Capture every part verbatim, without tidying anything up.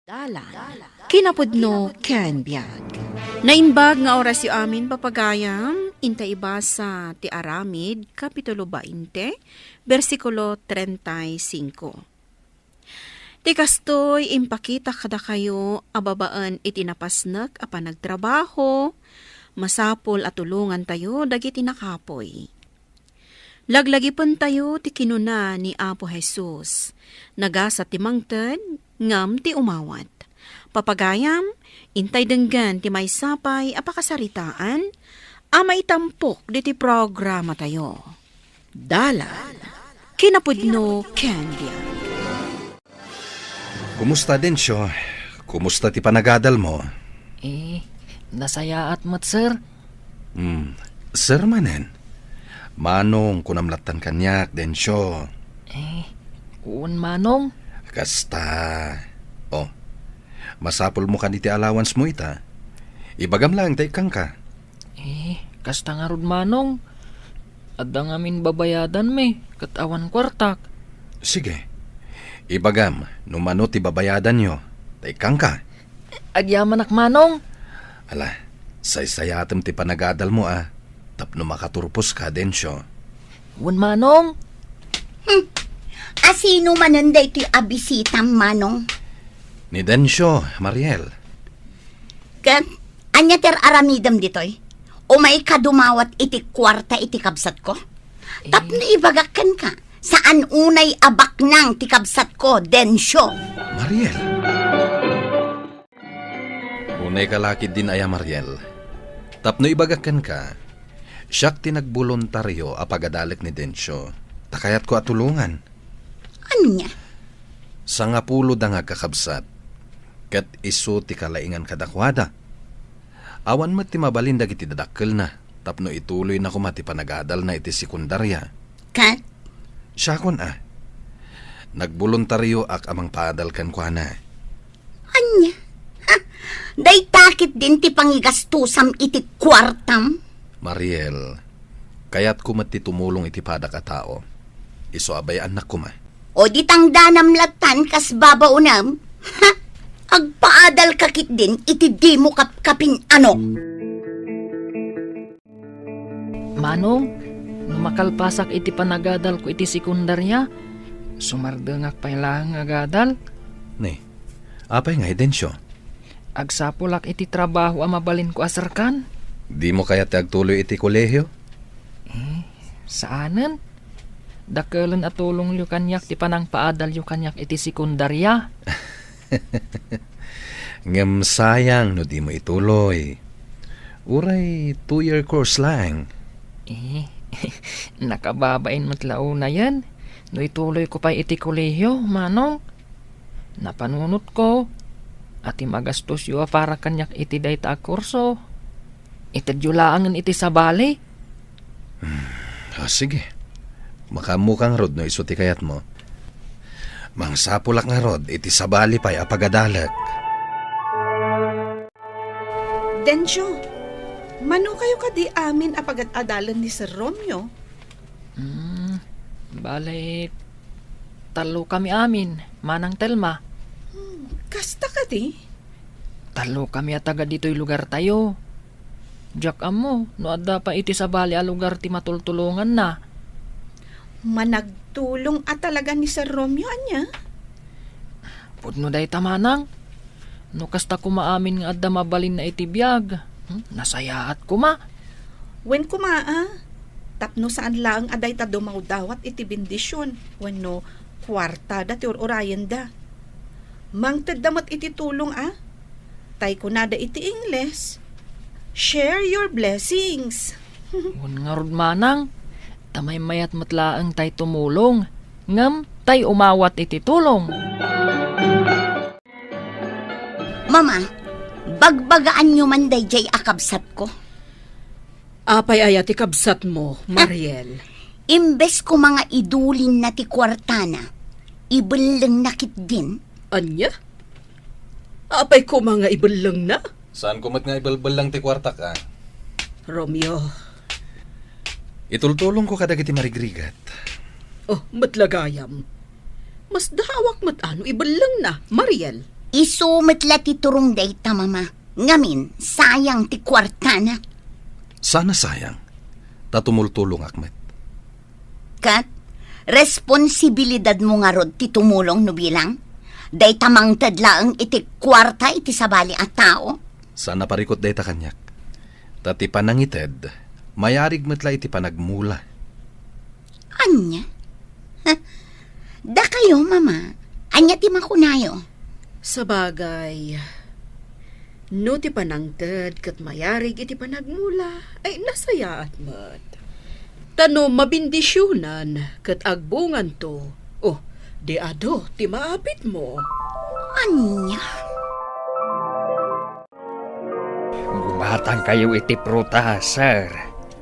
Dalan, kinapudno ken biag. Naimbag nga orasyo amin, papagayam, inta ibasa ti Aramid, Kapitulo bainte, bersikulo treinta y cinco. Ti kastoy, impakitak kadakayo a babaen iti napasnek a panagtrabaho, masapul a tulongantayo dagiti nakapuy. Laglagipentayo ti kinuna ni Apo Jesus, "Nagasat ti mangted, ngem ti umawat." Papagayam, intay denggen ti maysa pay a pakasaritaan a maitampok ditoy programatayo. Dalan, kinapudno ken biag. Kumusta, Dencio? Kumusta ti panagadalmo? Eh, nasayaat met, sir. Hmm, sir manen? Manong, kunam lattan kaniak, Dencio. Eh, wen, Manong. Kasta. Oh, masapulmo kadi ti allowance mo ita. Ibagam laeng ta ikkanka. Eh, kasta ngarud, Manong. Adda ngamin babayadanmi, ket awan kuartak. Sige. Ibagam no mano ti babayadanyo, ta ikkanka. Agyamanak, Manong. Ala, saysayaatem ti panagadalmo a, tapno makaturposka, Dencio. Wen, Manong. Hmm. Asino manen daytoy a bisitam, Manong? Ni Dencio, Mariel. Ket ania ti ar-aramidem ditoy? Umayka dumawat iti kuarta iti kabsatko? Tapno ibagak kenka, saan unay a baknang ti kabsatko, Dencio. Mariel. Unayka la ketdin aya, Mariel. Tapno ibagak kenka, siak ti nagboluntario a pagadalek ni Dencio, ta kayatko a tulongan. Ania? Sangapuloda nga agkakabsat, ket isu ti kalaingan kadakuada. Awan met ti mabalin dagiti dadakkelna tapno ituloyna koma ti panagadalna iti sekundaria. Ket? Siakon a. Nagboluntarioak a mangpaadal kenkuana. Ania? Ha? Dayta ketdin ti pangigastosam iti kuartam? Mariel, kayatko met ti tumulong iti padak a tao. Isu a bay-annak koma. O di tangdanam lattan kas babaonem? Ha? Agpaadalka ketdin iti dimo kapkapin-ano? Manong, no makalpasak iti panagadalko iti sekundaria, sumardengak pay laeng nga agadal. Ni, apay ngay, Dencio? Agsapulak iti trabaho a mabalinko a serkan. Dimo kayat ti agtuloy iti kolehio? Eh, saanen. Dakelen a tulongyo kaniak ti panangpaadalyo kaniak iti sekundaria. Ngem sayang no dimo ituloy. Uray two-year course laeng. Eh, nakababain met la unayen no ituloyko pay iti kolehio, Manong. Napanunotko a ti magastosyo a para kaniak iti dayta a kurso, itedyo laengen iti sabali. Hmm, ah, sige. Makaammoka ngarud no isu ti kayatmo. Mangsapulak ngarud iti sabali pay a pagadalek. Dencio, mano kayo kadi amin a pagad-adalen ni Sir Romeo? Hmm, bale, tallo kami amin, Manang Telma. Hmm, kasta kadi? Tallo kami a taga ditoy lugartayo. Diak ammo no adda pay iti sabali a lugar ti matultulonganna. Managtulong a talaga ni Sir Romeo, ania? Pudno dayta, Manang. No kasta koma amin nga adda mabalinna iti biag, hmm, nasayaat koma. Wen koma a, tapno saan laeng a dayta dumawdawat iti bendision wenno kuartada ti ur-urayenda. Mangtedda met iti tulong a, tay kunada iti Ingles, "Share your blessings." Wen ngarud, Manang, ta maymayat met laeng tay tumulong, ngem tay umawat iti tulong. Mama, bagbagaanyo man daydiay a kabsatko. Apay aya ti kabsatmo, Mariel? Imbes koma nga idulinna ti kuartana, ibellengna ketdin. Ania? Apay koma nga ibellengna? Saan ko met nga ibelbelleng ti kuartak a? Romeo. Itultulongko kadagiti marigrigat. Oh, met la gayam. Masdaawak met a no ibellengna, Mariel. Isu met la ti turong dayta, Mama. Ngamin, sayang ti kuartana. Sana sayang. Ta tumultulongak met. Ket, responsibilidadmo ngarud ti tumulong no bilang? Dayta mangted laeng iti kuarta iti sabali a tao? Saan a parikut dayta kaniak. Ta ti panangited, mayarig met la iti panagmula. Ania? Ha? Dakayo, Mama, ania ti makunayo? Sabagay, no ti panangted ket mayarig iti panagmula, ay nasayaat met. Ta no mabendisyonan ket agbunganto, oh, di adu ti maapitmo. Ania? Gumatangkayo iti prutas, sir.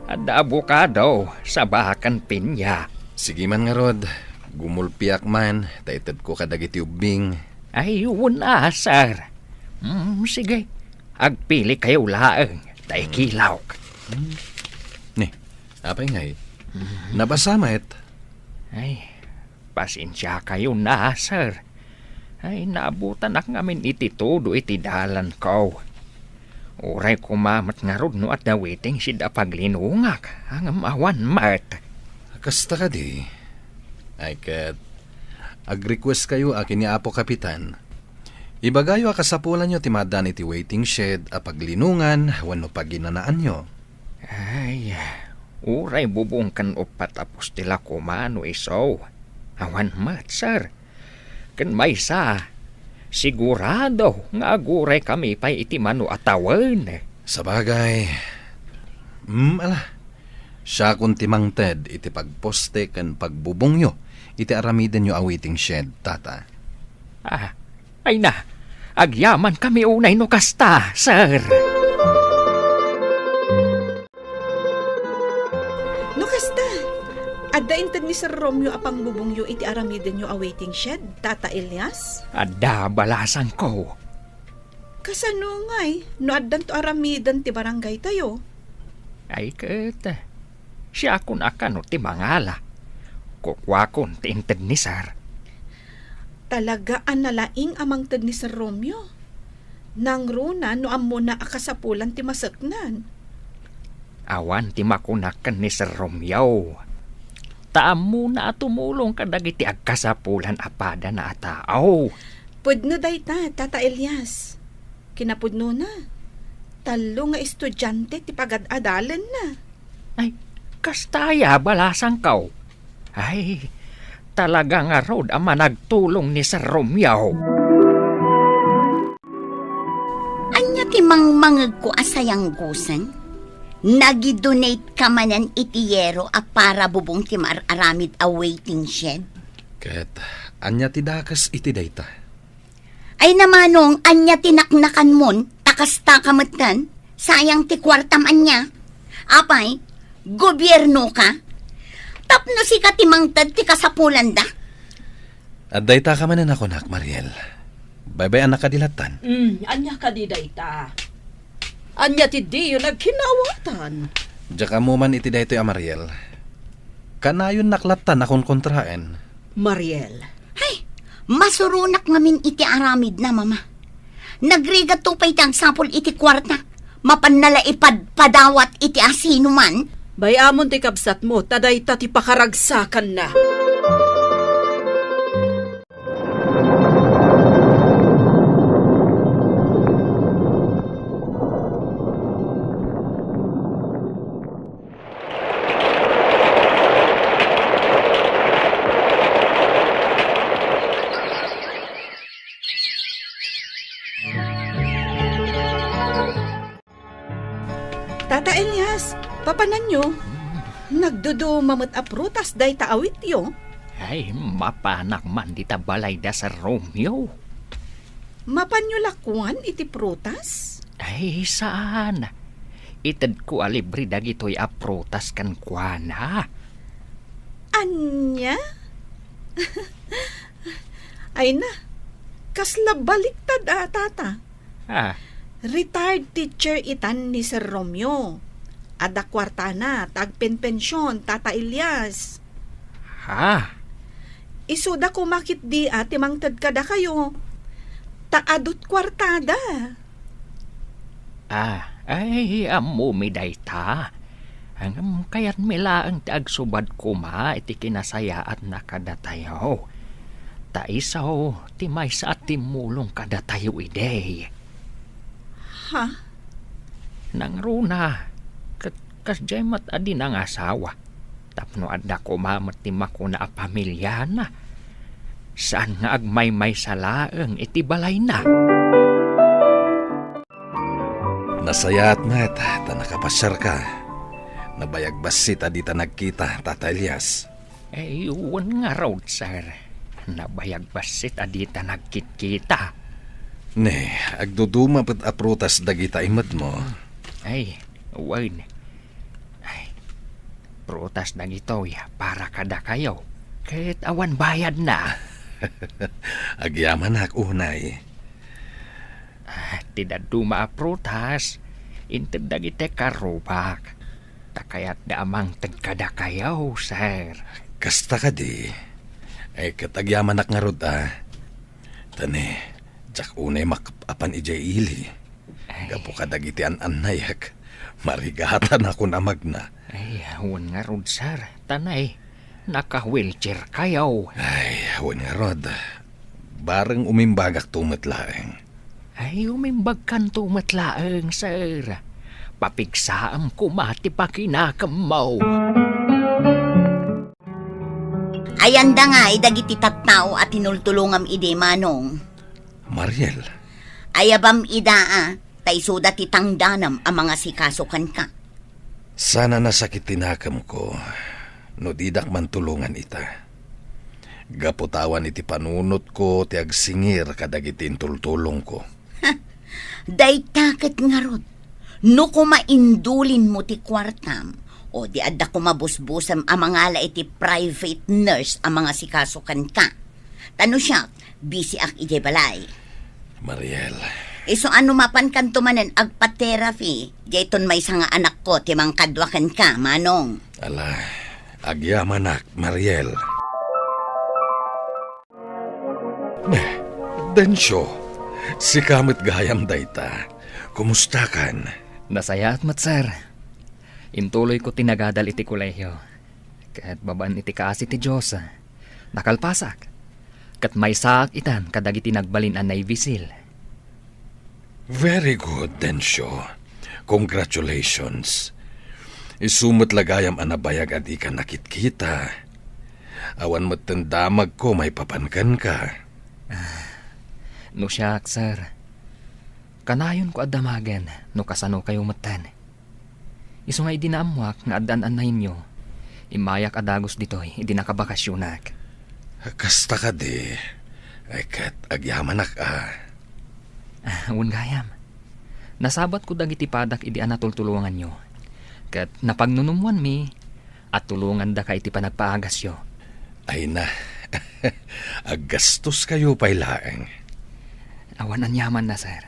Adda abokado, saba ken pinya. Sige man ngarud, gumulpiak man, ta itedko kadagiti ubbing. Ay, wen a, sir. Mm, sige, agpili kayo laeng, ta ikilawk. Hmm. Ni, apay ngay? Mhm. Nabasa met? Ay, pasensiakayo na, sir. Ay, naabutanak ngamin iti todo iti dalanko. Uray koma met ngarud no adda waiting shed a paglinongak, ngem awan met. Kasta kadi? Ay ket, agrequest kayo a ken ni Apo Kapitan. Ibagayo a kasapulanyo ti maaddaan iti waiting shed a paglinongan wenno paginanaanyo. Ay, uray bubong ken uppat a poste la koma no isu. Awan met, sir. Ken maysa, sigurado nga aguraykami pay iti mano a tawen. Sabagay, mm, ala, siakon ti mangted iti pagposte ken pagbubongyo iti aramidenyo a waiting shed, Tata. Ah, ay na, agyamankami unay no kasta, sir. No kasta, adda inted ni Sir Romeo a pangbubongyo iti aramidenyo a waiting shed, Tata Elias? Adda, balasangko. Kasano ngay no addanto aramiden ti barangaytayo? Ay ket, siakon a kano ti mangala. Kukuakon ti inted ni Sir. Talaga a nalaing a mangted ni Sir Romeo. Nangruna no ammona a kasapulan ti maseknan. Awan ti makunak ken ni Sir Romeo. Ta ammona a tumulong kadagiti agkasapulan a padana a tao. Pudno dayta, Tata Elias. Kinapudnona, tallo nga estudiante ti pagad-adalenna. Ay, kasta aya, balasangko. Ay, talaga ngarud a managtulong ni Sir Romeo. Ania ti mangmangegko a sayanggosen? Nagidonate ka manen iti yero a para bubong ti mar-aramid a waiting shed? Ket ania ti dakes iti dayta? Ay, namanong, ania ti naknakanmon? Ta kasta ka metten? Sayang ti kuartam ania? Apay, gobierno ka? Tapno sika ti mangted ti kasapulanda? Adda ita ka manen a kunak, Mariel. Baybay-annak kadi lattan? Mm, ania kadi dayta? Ania ti diyo nagkinaawatan? Diak ammo man iti daytoy a Mariel. Kanayonnak lattan a konkontraen. Mariel. Hay, masuronak ngamin iti aramidna, Mama. Nagrigatto pay ti agsapul iti kuarta. Mapanna la ipadpadawat iti asinoman. Bay-amon ti kabsatmo, ta dayta ti pakaragsakanna. Tata Elias, papananyo? Nagduduma met a prutas dayta awityo. Ay, mapanak man dita balay da Sir Romeo. Mapanyo la kuan iti prutas? Ay, saan. Itedko a libre dagitoy a prutas kenkuana. Ania? Ay na, kasla baliktad a, Tata. Ah. Retired teacher itan ni Sir Romeo. Adda kuartana, ta agpenpension, Tata Elias. Ha? Isuda koma ketdi a ti mangted kadakayo. ta adut kuartada. Ah, ay, ammomi dayta. Ngem kayatmi laeng ti agsubad koma iti kinasayaatna kadatayo. Ta isu ti maysa a timmulong kadatayo idi. Ha? Nangruna, ket kasdiay met a di nangasawa. Tapno adda koma met ti makuna a pamiliana. Saan nga agmaymaysa laeng iti balayna. Nasayaat met ta nakapasiarka. Nabayag bassit a dita nagkita, Tata Elias. Ay, wen ngarud, sir. Nabayag bassit a dita nagkitkita. Ne, agduduma met a prutas dagita imedmo. Ay, wen. Ay, prutas dagitoy para kadakayo. Ket awan bayadna. Agyamanak unay. Ah, ti dadduma a prutas, inted dagiti karrubak. Ta kayatda a mangted kadakayo, sir. Kasta kadi? Ay, ket agyamanak ngarud a. Ta ne, diak unay makap-apan idiay ili. Ay. Gapu kadagiti an-annayek, marigatanakon a magna. Ay, wen ngarud, sir. Ta ne, naka-wheelchair kayo. Ay, wen ngarud. Bareng umimbagakto met laeng. Ay, umimbagkanto met laeng, sir. Papigsaam koma ti pakinakemmo. Ayanda nga dagiti tattao a tinultulongam idi, Manong. Mariel. Ayabam ida a, ta isuda ti tangdanam a mangasikaso kenka. Saan a nasakit ti nakemko no didak mantulongan ita. Gapu ta awan iti panunotko ti agsingir kadagiti intultulongko. Dayta ket ngarud, no koma indulinmo ti kuartam, o di adda koma busbusem a mangala iti private nurse a mangasikaso kenka. Ta no siak, bisiak idiay balay. Mariel. Isu a no mapankanto manen agpa-therapy, dayton maysa nga anakko ti mangkadua kenka, Manong. Ala, agyamanak, Mariel. Beh, Dencio, sika met gayam dayta. Kumustakan? Nasayaat met, sir. Intuloyko ti nagadal iti kolehio. Ket babaen iti kaasi ti Dios, nakalpasak. Ket maysaak itan kadagiti nagbalin a Navy SEAL. Very good, Dencio. Congratulations. Isu met la gayam a nabayag a dika nakitkita. Awan metten damagko maipapan kenka. Ah, no siak, sir, kanayonko a damagen no kasano kayo metten. Isu nga idi naammoak nga adda an-annayenyo, immayak a dagus ditoy idi nakabakasyonak. Kasta kadi, ay ket agyamanak a. Ah, wen gayam. Nasabatko dagiti padak idi a natultulonganyo. Ket napagnunummoanmi a tulongandaka iti panagpaagasyo. Ay na, aggastoskayo pay laeng. Awan aniamanna, sir.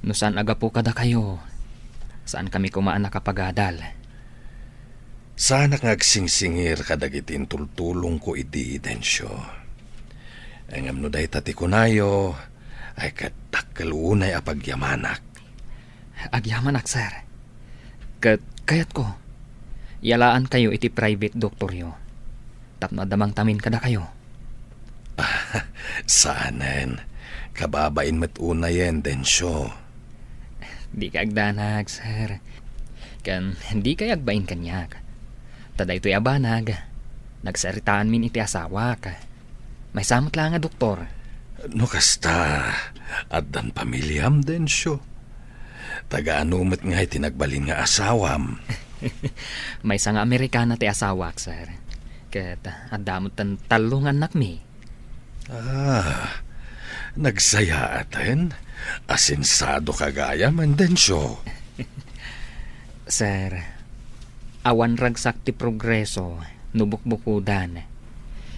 No saan a gapu kadakayo, saankami koma a nakapagadal. Saanak nga agsingsingir kadagiti intultulongko idi, Dencio. Ngem no dayta ti kunayo, ay ket dakkel unay a pagyamanak. Agyamanak, sir. Ket kayatko, yalaankayo iti private doktoryo tapno adda mangtamin kadakayo. Saanen. Kababain met unayen, Dencio. Dika agdanag, sir. Ken dikay agbain kaniak. Ta daytoy a banag, nagsaritaanmin iti asawak. Maysa met la nga doktor. No kasta, addan pamiliam, Dencio? Taga ano met ngay ti nagbalin nga asawam? Maysa nga Amerikana ti asawak, sir. Ket adda met tallo nga annakmi. Ah, nagsayaaten. Asensadoka gayam, Dencio. Sir, awan ragsak ti progreso no bukbukodan.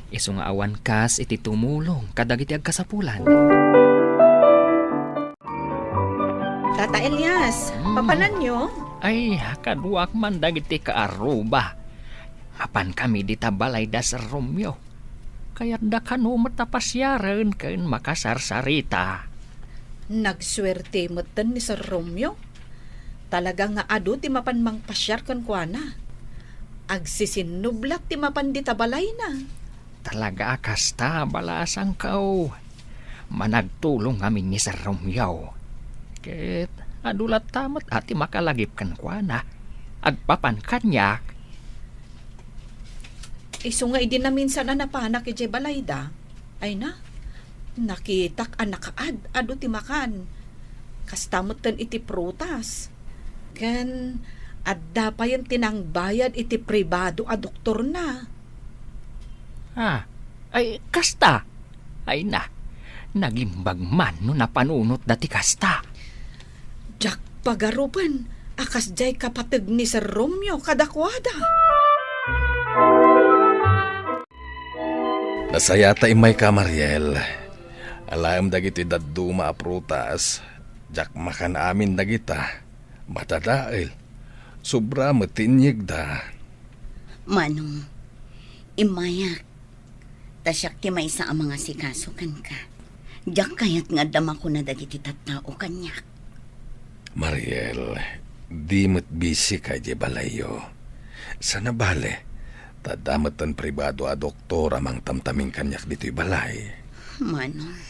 Isu nga awan kas iti tumulong kadagiti agkasapulan. Tata Elias, hmm, papananyo? Ay, kaduak man dagiti kaarruba. Mapankami dita balay da Sir Romeo. Kayatda kano met a pasiaren ken makasarsarita. Nagsuerte metten ni Sir Romeo. Talaga nga adu ti mapan mangpasiar kenkuana. Agsisinnublat ti mapan dita balayna. Talaga a kasta, balasangko. Managtulong ngamin ni Sir Romeo. Ket adu latta met a ti makalagip kenkuana. Agpapan kaniak. Isu nga idi naminsan a napanak idiay balayda, ay na, nakitak a nakaad-adu ti makan. Kasta metten iti prutas. Ken adda payen ti nangbayad iti pribado a doktorna. Ah, ay, kasta? Ay na, nagimbag man no napanunotda ti kasta. Diak pagarupen a kasdiay kapateg ni Sir Romeo kadakuada. Nasayata immayka, Mariel. Alaem dagiti dadduma a prutas. Diak makan amin dagita. Madadael. Sobra met ti inyegda. Manong, immayak. Ta siak ti maysa a mangasikaso kenka. Diak kayat nga adda makuna dagiti tattao kaniak. Mariel, di met bisika idiay balayyo. Sana bale, ta adda metten pribado a doktor a mangtamtaming kaniak ditoy balay. Manong.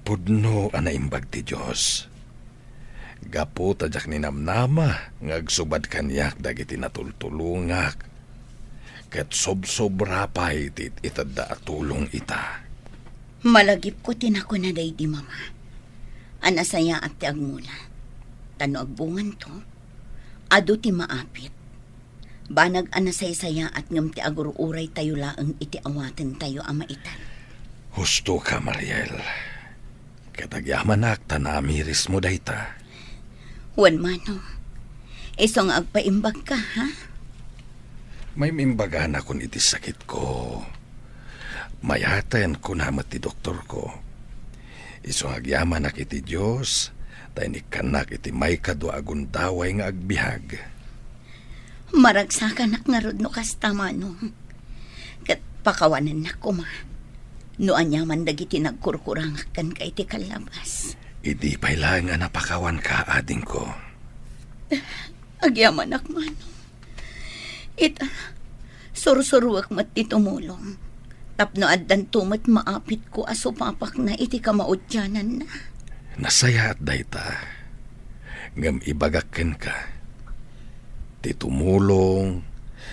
Pudno a naimbag ti Dios. Gapu ta diak ninamnama nga agsubad kaniak dagiti natultulongak, ket sobsobra pay ti itedda a tulong ita. Malagipko ti nakuna daydi mama a nasayaat ti agmula. Ta no agbunganto, adu ti maapit. Banag a nasaysayaat ngem ti agur-uraytayo laeng iti awatentayo a maitan. Husto ka, Mariel. Ket agyamanak ta namirismo dayta. Wen, Manong, isu nga agpaimbagka, ha? Maimimbaganakon iti sakitko. Mayaten, kuna met ti doktorko. Isu nga agyamanak iti Dios, ta inikkannak iti maikadua a gundaway nga agbiag. Maragsakanak ngarud no kasta, Manong. Ket pakawanennak koma no aniaman dagiti nagkurkurangak kenka iti kallabas. Idi pay laeng a napakawanka, adingko. Agyamanak, Manong. Ita, sursuruek met ti tumulong. Tapno addanto met maapitko a supapakna iti kamaudiananna. Nasayaat dayta. Ngem ibagak kenka, ti tumulong,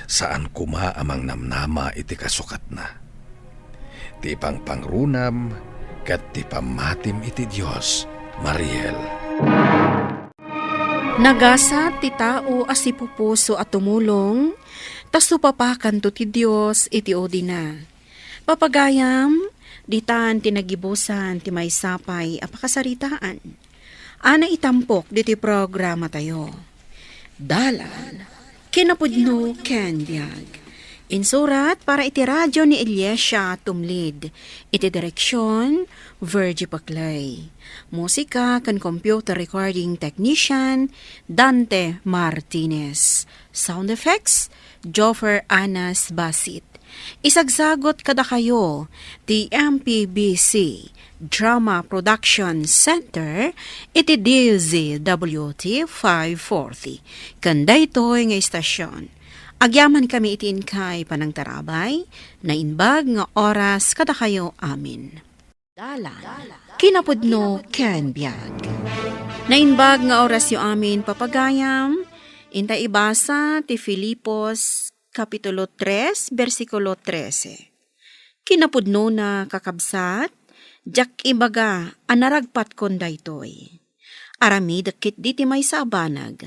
saan koma a mangnamnama iti kasukatna. Ti pangpangrunam ket ti pammatim iti Dios, Mariel. Nagasat ti tao a sipupuso a tumulong, ta supapakanto ti Dios iti udina. Papagayam, ditan ti nagibusan ti maysa pay a pakasaritaan a naitampok ditoy programatayo. Dalan, kinapudno ken biag. Insurat para iti radio ni Eliasia Tumlid. Iti direksion, Virgie Paclay. Musika ken computer recording technician, Dante Martinez. Sound effects, Joffer Anas Basit. Isagsagut kadakayo ti M P B C Drama Production Center iti D Z W T five forty. Ken daytoy nga istasion, agyamankami iti inkay panangtarabay, naimbag nga oras kadakayo amin. Dalan, kinapudno ken biag. Naimbag nga orasyo amin, papagayam, inta ibasa ti Filipos, Kapitulo tres, bersikulo trese. Kinapudnona, kakabsat, diak ibaga a naragpatkon daytoy. Aramidek ketdi ti maysa a banag.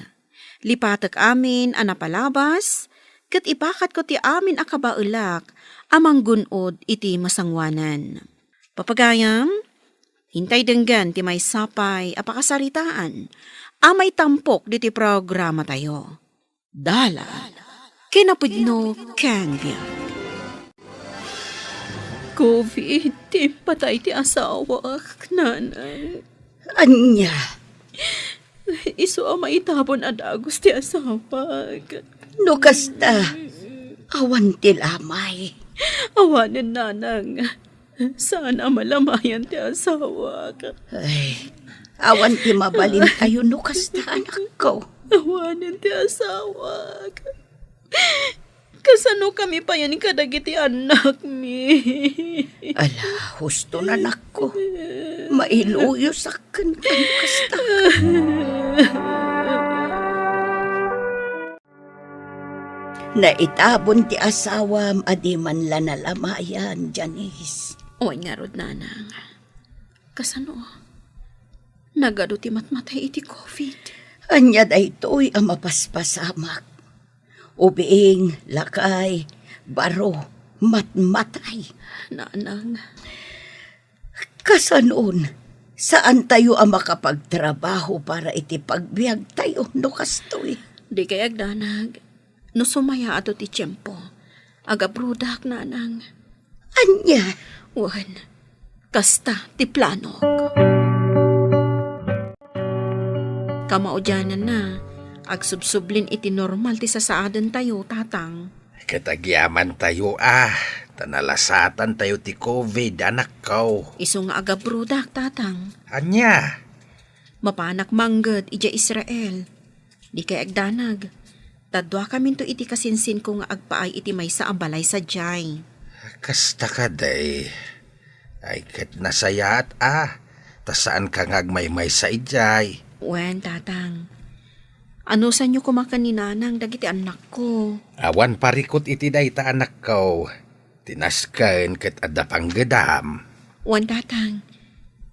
Lipatek amin a napalabas, ket ipakatko ti amin a kabaelak a manggun-od iti masangoanan. Papagayam, intay denggen ti maysa pay a pakasaritaan a maitampok diti programatayo. Dalan, kinapudno ken biag. Covid ti impatay ti asawak, nanang. Ania? Isu a maitabon a dagus ti asawak. No kasta, awan ti lamay. Awanen, nanang. Saan a malamayan ti asawak. Ay, Awan ti mabalintayo no kasta, anakko. Awanen ti asawak. Kasanokami payen kadagiti annakmi? Ala, husto, anakko. Mailuyosak kenka no kasta. Naitabon ti asawam a di man la nalamayan, Janice. Wen ngarud, nanang. Kasano? Nagadu ti matmatay iti covid. Ania daytoy a mapaspasamak? Ubing, lakay, baro, matmatay. Nanang. Kasanon, saantayo a makapagtrabaho para iti pagbiagtayo no kastoy? Di kay agdanag. No sumayaat ti tiempo, agabrodak, nanang. Ania? Wen, kasta ti planok. Kamaudiananna, agsubsublin iti normal ti sasaadentayo, tatang. Ket agyamantayo a, ta nalasatantayo ti covid, anakko. Isu nga agabrodak, tatang. Ania? Mapanak mangged idiay Israel. Di kay agdanag. Ta duakaminto iti kasinsinko nga agpaay iti maysa a balay sadiay. Kasta kadi. Ay, ket nasayaat a, ta saanka nga agmaymaysa idiay. Wen, tatang. Anusanyo koma ken ni nanang dagiti annakko. Awan parikut iti dayta, anakko. Ti nasken ket adda panggedam. Wen, tatang.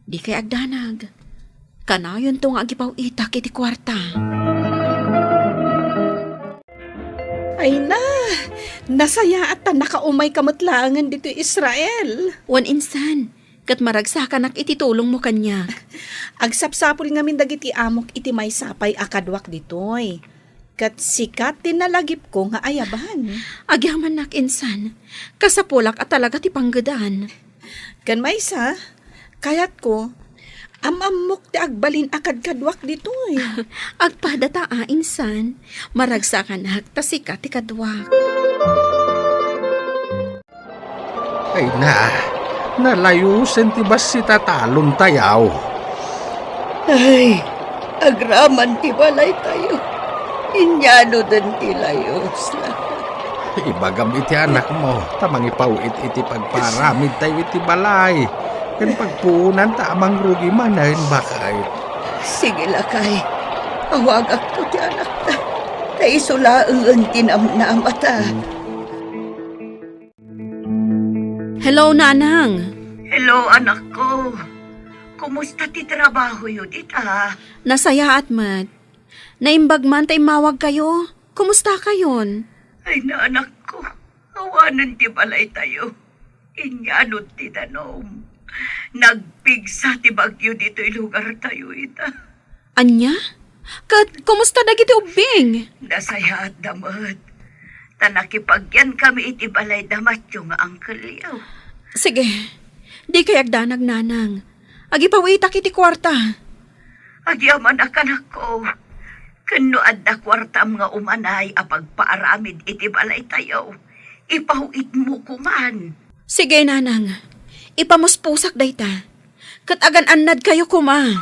Di kay agdanag. Kanayonto nga agipaw-itak iti kuarta. Ay na, nasayaat ta nakaumayka met laengen ditoy Israel. Wen, insan, ket maragsakanak iti tulongmo kaniak. Agsapsapul ngamin dagiti amok iti maysa pay a kaduak ditoy. Ket sika ti nalagipko nga ayaban. Agyamannak, insan, kasapulak a talaga ti panggedan. Ken maysa, kayatko, am-ammok ti agbalin a kadkaduak ditoy. Agpadata a, insan, maragsakanak ta sika ti kaduak. Ay na, nalayosen ti bassit a talontayo. Ay, agraman ti balaytayo. Inyanoden ti layos. Ibagam iti anakmo, ta mangipaw-it iti pagparamidtayo iti balay. Ken pagpuonan ta a mangrugi manen, baket. Sige, lakay. Awagakto ti anakta. Ta isu laengen ti namnamata. Hello, Nanang. Hello, anakko. Kumusta ti trabahoyo dita? Nasayaat met. Naimbag man ta immawagkayo. Kumustakayon? Ay, na, anakko. Awanen ti balaytayo. Inyano ti danom. Nagpigsa ti bagyo ditoy lugartayo ita. Ania? Ket kumusta dagiti ubbing? Nasayaatda met. Ta nakipagyankami iti balayda matyo nga angkelyo. Sige. Di kay agdanag, Nanang. Agipaw-itak iti kuarta. Agyamanak, anakko. Ken no adda kuartam nga umanay a pagpaaramid iti balaytayo, ipaw-itmo koman. Sige, Nanang. Ipamuspusak dayta. Ket agan-annadkayo koma.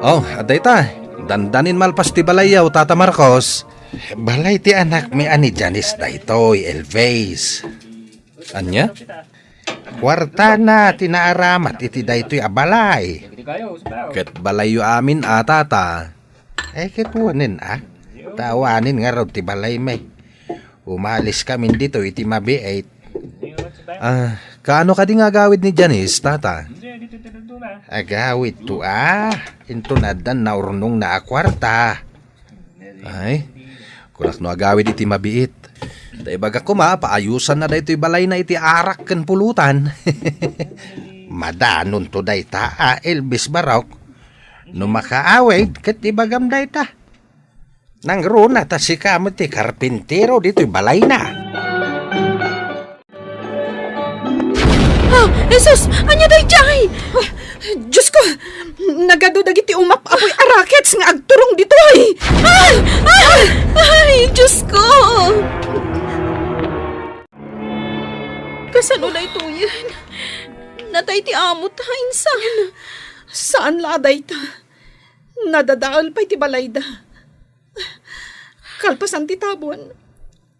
Oh, adda ita. Dandanin malpas ti balayyo, Tata Marcos. Balay ti anakmi a ni Janice daytoy, Elvis. Ania? Kuartana ti naaramat iti daytoy a balay. Ket balayyo amin a, Tata. Ay, ket wen a. Ta awanen ngarud ti balaymi. Umaliskamin ditoy iti mabiit. Ah, kaano kadi nga agawid ni Janice, Tata? Agawidto a. Inton addan naurnongna a kuarta. Ay, kunak no agawid iti mabiit. Ta ibagak koma, paayusanna daytoy balayna iti arak ken pulutan. Madanonto dayta a, Elvis Barok. No makaawid, ket ibagam dayta. Nangruna ta sika met ti karpintero ditoy balayna. Ah, Jesus! Ania daydiay? Ah, Diyos ko! Nagadu dagiti umap-apoy a rockets nga agturong ditoy! Ay! Ay! Ay, Diyos ko! Kasano daytoyen? ay ti amo ta, insan. Saan la a dayta. Nadadael pay ti balayda. Kalpasan ti tabon,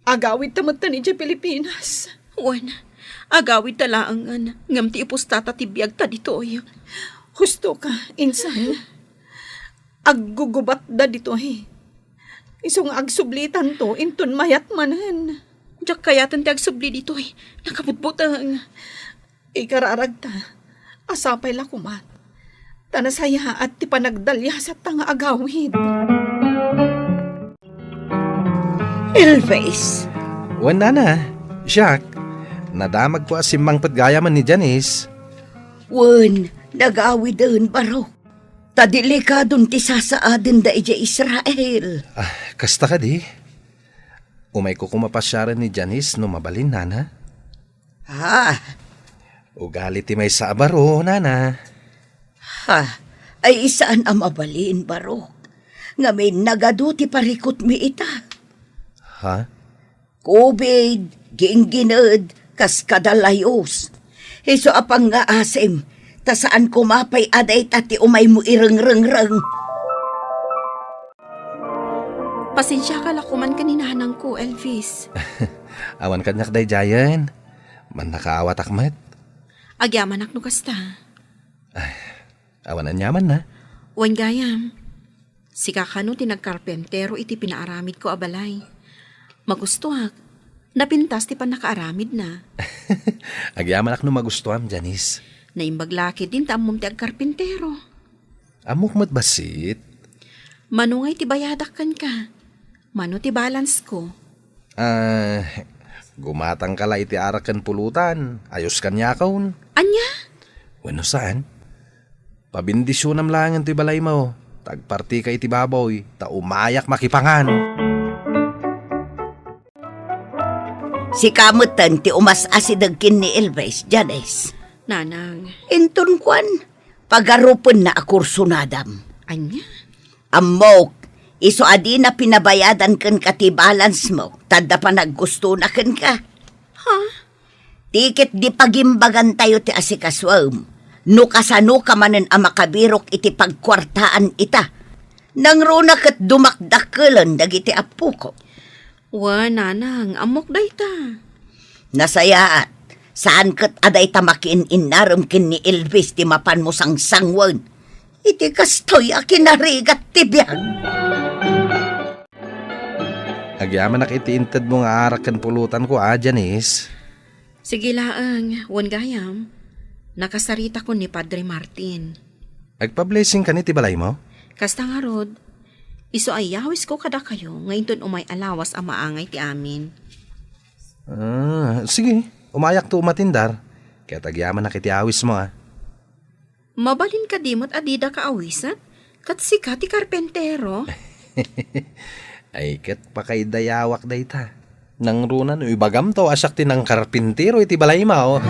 agawidta metten idiay Pilipinas. Wen, agawidta laengen, ngem ti ipustata ti biagta ditoy. Husto ka, insan. Aggugubatda ditoy. Isu nga agsublitanto inton mayat manen. Diak kayaten ti agsubli ditoy. Nakabutbuteng. Ikararagta a sapay la koma ta nasayaat ti panagdaliasatta nga agawid. Elvis. Wen, nana, siak, nadamagko a simmangpet gayamen ni Janice. Wen, nagawiden, Barok. Ta delikadon ti sasaadenda idiay Israel. Ah, kasta kadi? Umayko koma pasiaren ni Janice no mabalin, nana? Ha? Ugali ti maysa a baro, nana. Ha? Ay, saan a mabalin, Barok. Ngamin, nagadu ti parikutmi ita. Ha? Kubid, ginggined, kas kada layus. Isu a pangngaasim, ta saan koma pay a dayta ti umaymo irengrengreng. Pasensiaka la koman ken ni nanangko, Elvis. Awan kaniak daydiayen. Mannakaawatak met. Agyamanak no kasta. Awan aniamanna. Wen gayam, sika kano ti nagkarpentero iti pinaaramidko a balay. Magustoak, napintas ti pannakaaramidna. Agyamanak no magustoam, Janice. Naimbag la ketdin ta ammom ti agkarpentero. Ammok met bassit. Mano ngay ti bayadak kenka? Mano ti balance ko? Ah, gumatangka la iti arak ken pulutan. Ayos kaniakon. Ania? Wenno saan? Pabendisionam laengen ti balaymo. Tagpartika iti baboy, ta umayak makipangan. Sika metten ti umas-asideg ken ni Elvis, Janice. Nanang. Inton kuan, pagarupenna a kursunadam. Ania? Ammok, isu a dina pinabayadan kenka ti balance mo, ta adda panaggustona kenka. Ha? Ti ket di pagimbagantayo ti asikasuem, no kasanoka manen a makabirok iti pagkuartaan ita. Nangruna ket dumakdakkelen dagiti appoko. Wa, nanang, ammok dayta. Nasayaat, saan ket a dayta makiin-innarem ken ni Elvis ti mapanmo sangsangwen. Iti kastoy a kinarigat ti biag. Agyamanak iti intedmo nga arak ken pulutanko, a, Janice. Sige laeng, wen gayam. Nakasaritakon ni Padre Martin. Agpa-blessing kani ti balaymo? Kasta ngarud, isu a iyawisko kadakayo nga inton umay a lawas a maangay ti amin. Ah, sige, umayakto umatindar. Ket agyamanak iti awismo, a. Mabalin kadi met a didaka awisan? Ket sika ti karpentero? Ay, ket pakaidayawak dayta. Nangruna no ibagamto a siak ti nangkarpintero iti balaymo.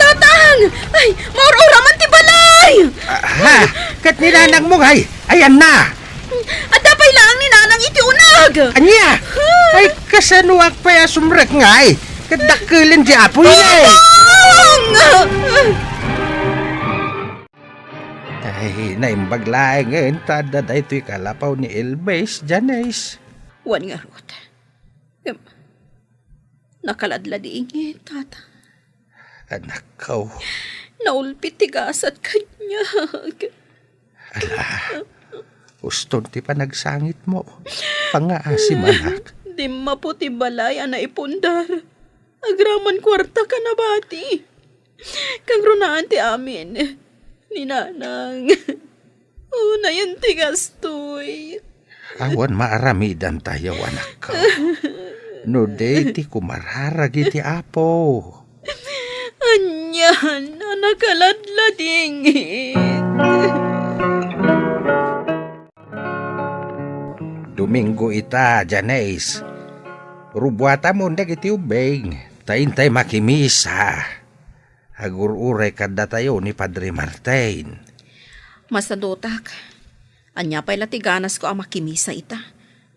Tatang! Ay, maur-uraman ti balay! Ah, ha? Ket ni nanangmo ngay? Ayanna! Adda pay laeng ni nanang iti uneg! Ania? Ay, kasanoak pay a sumrek ngay? Ket dakkelen ti apoy, eh. Tatang! Ay, naimbag laengen ta adda daytoy kalapaw ni Elvis, Janice. Wen ngarud. Ngem, nakaladladingit, Tata. Anakko. Naulpit ti gasat kaniak. Ala, uston ti panagsangitmo. Pangngaasi, anak. Dimmapo ti balay a naipundar. Agraman kuarta ka nabati. Kangrunaan ti amin. Ni nanang. Unayen ti gastoy. Awan maaramidantayo, anakko. No di ti kumararag iti Apo. Anian a nakaladladingit. Domingo ita, Janice. Rubuatamon dagiti ubbing, ta intay makimisa. Agur-uray kaddatayo ni Padre Martin. Masadotak. Ania pay la ti ganasko a makimisa ita,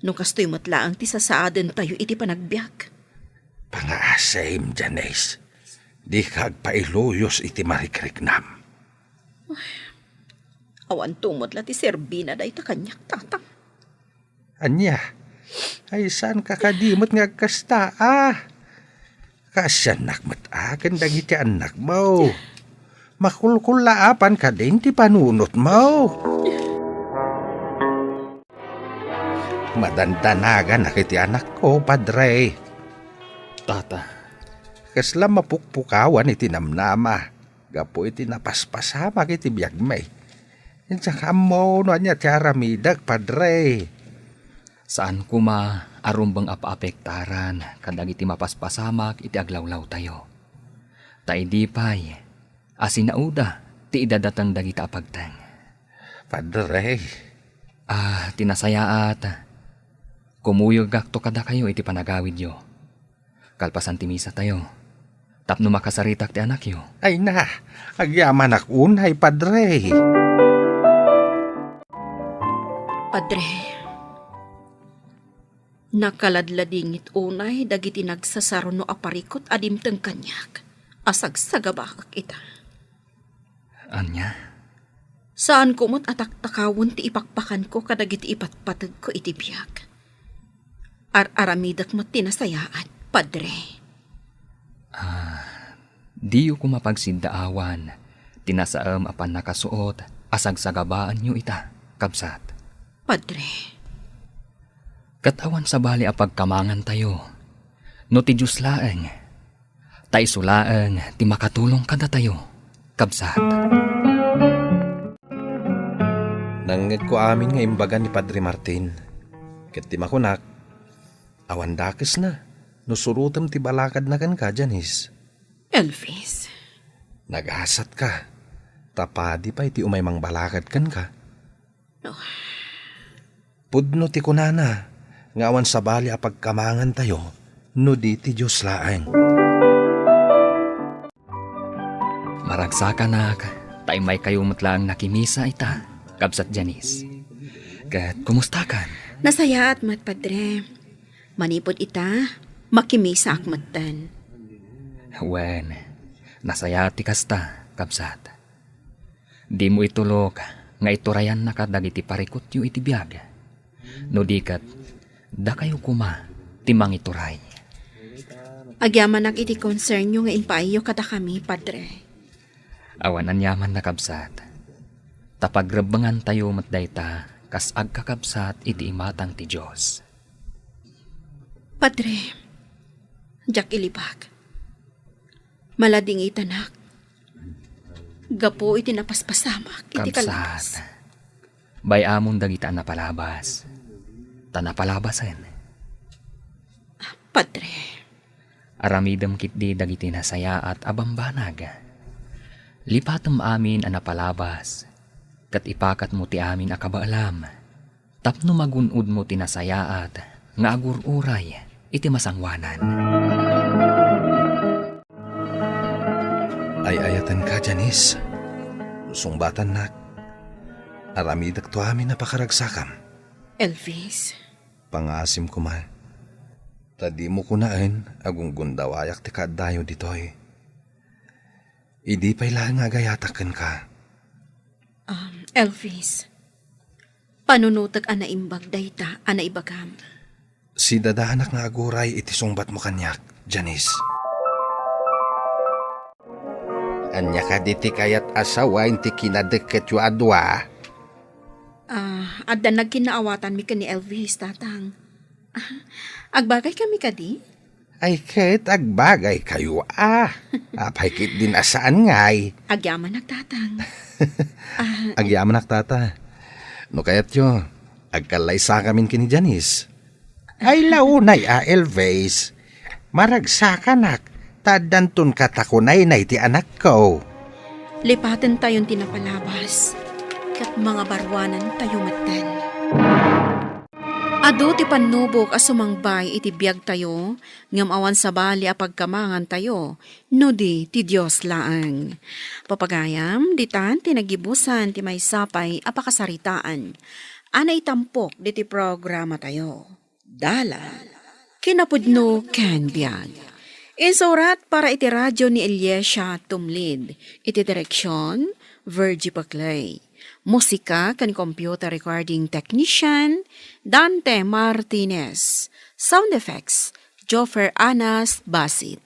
no kastoy met laeng ti sasaadentayo iti panagbiag? Pangaasim, Janice. Dika agpailuyos iti marikriknam. Awan tumot la ti serbina dayta kaniak, Tatang. Ania? Ay, saan ka kadi met nga agkasta, a? Kaasiannak met a ken dagiti annakmo. Makulkullaapan kadin ti panunotmo. Madandanaganak iti anakko, Padre. Tata. Kasla mapukpukawan iti namnama gapu iti napaspasamak iti biagmi. Diak ammo no ania ti aramidek, Padre. Saan koma a rumbeng a paapektaran kadagiti mapaspasamak iti aglawlawtayo. Ta idi pay a sinauda ti idadateng dagita a pagteng. Padre. Ah, ti nasayaat, kumuyogakto kadakayo iti panagawidyo. Kalpasan ti misatayo, tapno makasaritak ti anakyo. Ay na, agyamanak unay, Padre. Padre, nakaladladingit unay dagiti nagsasaruno a parikut a dimteng kaniak a sagsagabakak ita. Ania? Saanko met a taktakawen ti ipakpakanko kadagiti ipatpategko iti biag. Ar-aramidek met ti nasayaat, Padre. Ah, diyo koma pagsiddaawan ti nasaem a pannakasuot a sagsagabaanyo ita, kabsat. Padre. Ket awan sabali a pagkamangantayo no ti Dios laeng. Ta isu laeng ti makatulong kadatayo, kabsat. Nangngegko amin nga imbaga ni Padre Martin, ket ti makunak, awan dakesna no surotem ti balakadna kenka, Janice. Elvis. Nagasatka, ta padi pay ti umay mangbalakad kenka. Oh. Pudno ti kunana nga awan sabali a pagkamangantayo no di ti Dios laeng. Maragsakanak, ta immaykayo met laeng nakimisa ita, kabsat Janice. Ket kumustakan? Nasayaat met, Padre. Manipud ita, makimisaak metten. Wen, nasayaat ti kasta, kabsat. Dimo itulok nga iturayanna kadagiti parikutyo iti biag. No di ket, dakayo koma ti mangituray. Agyamanak iti konsernyo nga impaayyo kadakami, Padre. Awan aniaman, kabsat. Ta pagrebbengantayo met dayta kas agkakabsat iti imatang ti Dios. Padre, diak ilibak. Maladingitanak gapu iti napaspasamak iti Kabsat, kalabas. Bay-amon dagita a napalabas. Ta napalabasen. Padre. Aramidem ketdi dagiti nasayaat a bambanag. Lipatem amin a napalabas, ket ipakatmo ti amin a kabaelam. Tapno magun-odmo ti nasayaat nga agur-uray iti masangoanan. Ay-ayatenka, Janice. Sungbatannak. Aramidekto amin a pakaragsakam. Elvis. Pangasim koma. Ta dimo kunaen a gunggundawayak ti kaaddayo ditoy. Idi pay laeng nga agayatak kenka. Um, Elvis. Panunotek a naimbag dayta a naibagam. Sidadanak nga aguray iti sungbatmo kaniak, Janice. Ania kadi ti kayat a sawen ti kinadekketyo a dua? Ah, adda nagkinnaawatanmi ken ni Elvis, Tatang. Ah, agbagay kami kadi? Ay, ket agbagaykayo a. Apay ketdin a saan ngay? Agyamanak, Tatang. Ah, Agyamanak, Tata. No kayatyo, agkallaysakamin ken ni Janice. Ay, launay a, Elvis. Maragsakanak, ta addanton katakunaynay ti anakko. Lipatentayon ti napalabas, ket mangabaruanantayo metten. Adu ti pannubok a sumangbay iti biagtayo, ngem awan sabali a pagkamangantayo, no di ti Dios laeng. Papagayam, ditan ti nagibusan ti maysa pay a pakasaritaan a naitampok diti programatayo. Dalan, kinapudno ken biag. Insurat para iti radio ni Eliesa Tumlid. Iti direksion, Virgie Paclay. Musika ken computer recording technician, Dante Martinez. Sound effects, Joffer Anas Basit.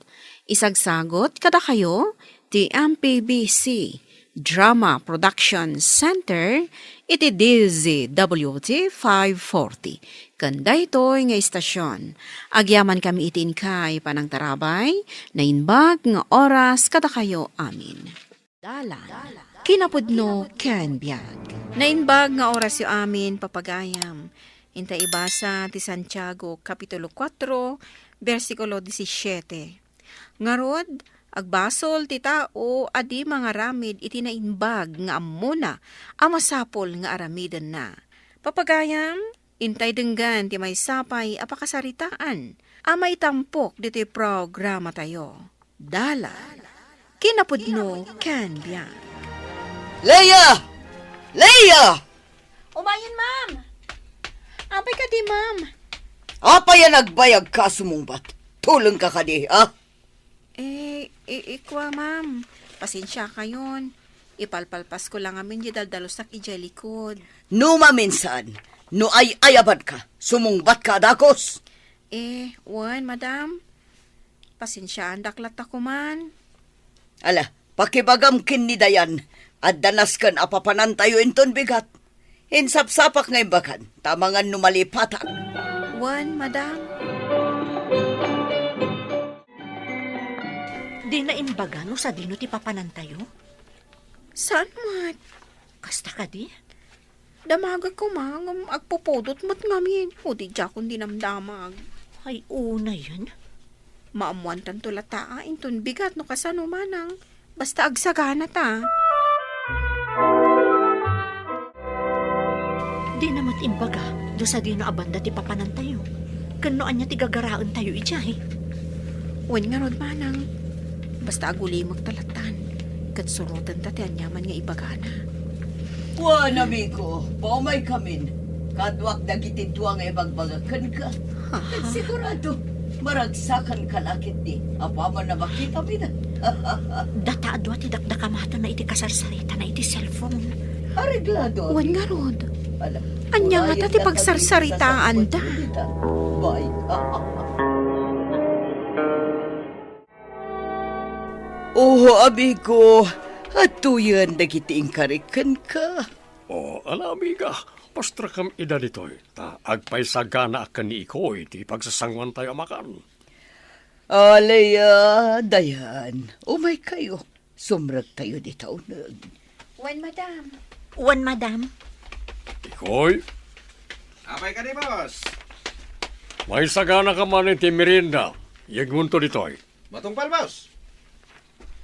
Isagsagot kadakayo ti M P B C Drama Production Center iti D Z W T five forty. Ken daytoy nga istasion, agyamankami iti inkay panangtarabay, naimbag nga oras kadakayo amin. Dalan, kinapudno ken biag. Naimbag nga orasyo amin, papagayam. Inta ibasa ti Santiago, Kapitulo kuatro, bersikulo disisiete. Ngarud, agbasol ti tao a di mangaramid iti naimbag nga ammona a masapul nga aramidenna. Papagayam, intay denggen ti maysa pay a pakasaritaan a maitampok ditoy programatayo. Dalan, kinapudno ken biag. Leia! Leia! Umayen, ma'am! Apay kadi, ma'am? Apay a nagbayag ka a sumungbat? Tuleng ka kadi, ha? Eh, i-, ikua, ma'am. Pasensia kayon. Ipalpalpas ko lang amin di daldalusak idiay likod. No maminsan, no ay-ayaban ka, sumungbat ka a dakos. Eh, wen, madam. Pasensiaandak latta koman. Ala, pakibagam ken ni Dayan, adda nasken a papanantayo inton bigat. Insapsapak nga imbagan, ta amangan no malipatak. Wen, madam. Dina imbaga no sadino ti papanantayo? Saan met? Kasta kadi? Damagek koma ngem agpupudot met ngamin, o di diakon dinamdamag. Ay, unayen. Maammoantanto latta a inton bigat no kasano manang, basta agsagana ta. Dina met imbaga no sadino a banda ti papanantayo, ken no ania ti gagaraentayo idiay. Wen ngarud, manang, basta agulimekta lattan, ket surotenta ti aniaman nga ibagana. Wen, amigo, paumaykamin. Kaduak dagiti dua nga ibagbagak kenka. Ha? Ket sigurado, maragsakanka la ketdi apaman a makitam ida. Data a dua ti dakdakamatenna iti kasarsaritana iti cellphone. Areglado. Wen ngarud. Ala, ania ngata ti pagsarsaritaanda? Bye. Oho, amigo, adtoyen dagiti inkarik kenka. O, ala, amiga, pastrakam ida ditoy, ta agpaisaganaak ken ni Ikoy ti pagsasanguantayo a makan. Alea, Dayan, umaykayo. Sumrektayo dita uneg. Wen, madam. Wen, madam. Ikoy. Apay kadi, boss? Maisaganaka man iti merienda. Yegmonto ditoy. Matungpal, boss.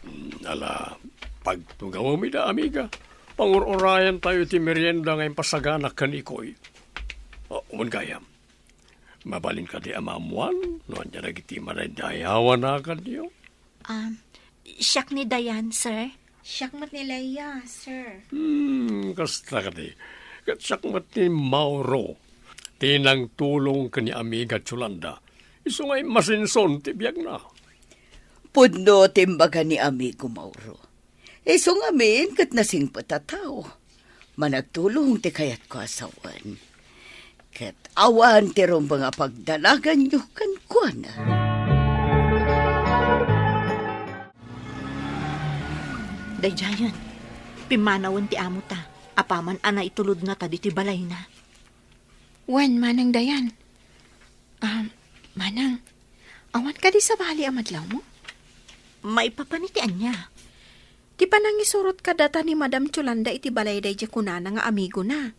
Hmm, ala, pagtugawem ida, amiga. Pangur-urayentayo iti merienda nga impasaganak ken Ikoy. O, wen gayam. Mabalin kadi a maammuan no ania dagiti madaydayawan a naganyo? Um, siak ni Dayan, sir. Siak met ni Leia, sir. Hmm, kasta kadi. Ket siak met ni Mauro, ti nangtulong ken ni amiga Yolanda. Isu nga immasinson ti biagna. Pudno ti imbaga ni amigo Mauro. Isu ngamin ket nasingpet a tao. Managtulong ti kayatko a sawen. Ket awan ti rumbeng a pagdanaganyo kenkuana. Daydiayen, pimmanawen ti amota, apaman a naitulodna ta ditoy balayna. Wen, Manang Dayan. Ah, Manang, awan kadi sabali a madlawmo? Maipapan iti ania? Ti panangisurot kadata ni Madam Yolanda iti balay daydiay kunana nga amigona.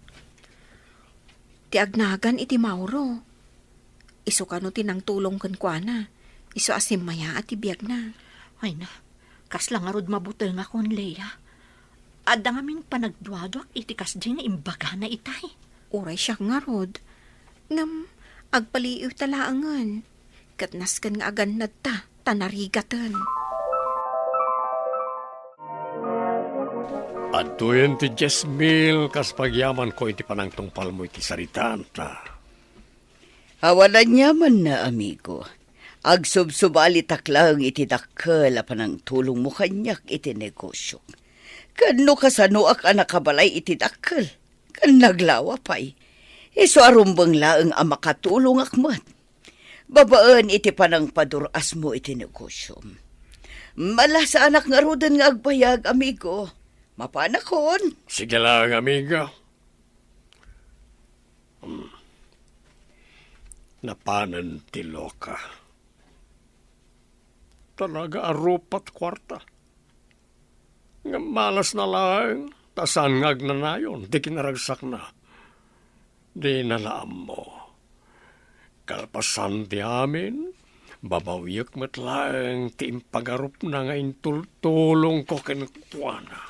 Ti agnagan iti Mauro. Isu kano ti nangtulong kenkuana. Isu a simmayaat ti biagna. Ay na, kasla ngarud mabutengakon, Leia. Adda ngamin panagduaduak iti kasdi nga imbagana itay. Uray siak ngarud. Ngem, agpaliiwta laengen. Ket nasken nga agannadta, ta narigaten. Adtoyen ti dies mil kas pagyamanko iti panangtungpalmo iti saritaanta. Awan aniamanna, amigo. Agsubsubalitak laeng iti dakkel a panangtulongmo kaniak iti negosiok. Ken no kasanoak a nakabalay iti dakkel, ken naglawa pay, isu a rumbeng laeng a makatulongak met babaen iti panangpadur-asmo iti negosiom. Malasaanak ngaruden nga agbayag, amigo. Mapanakon. Sige laeng, amiga. Hmm. Napanen ti loka. Talaga a rupat kuarta. Ngem malasna laeng, ta saan nga agnanayon ti kinaragsakna. Dina la ammo. Kalpasan ti amin, babawiek met laeng ti impagarupna nga intultulongko kenkuana.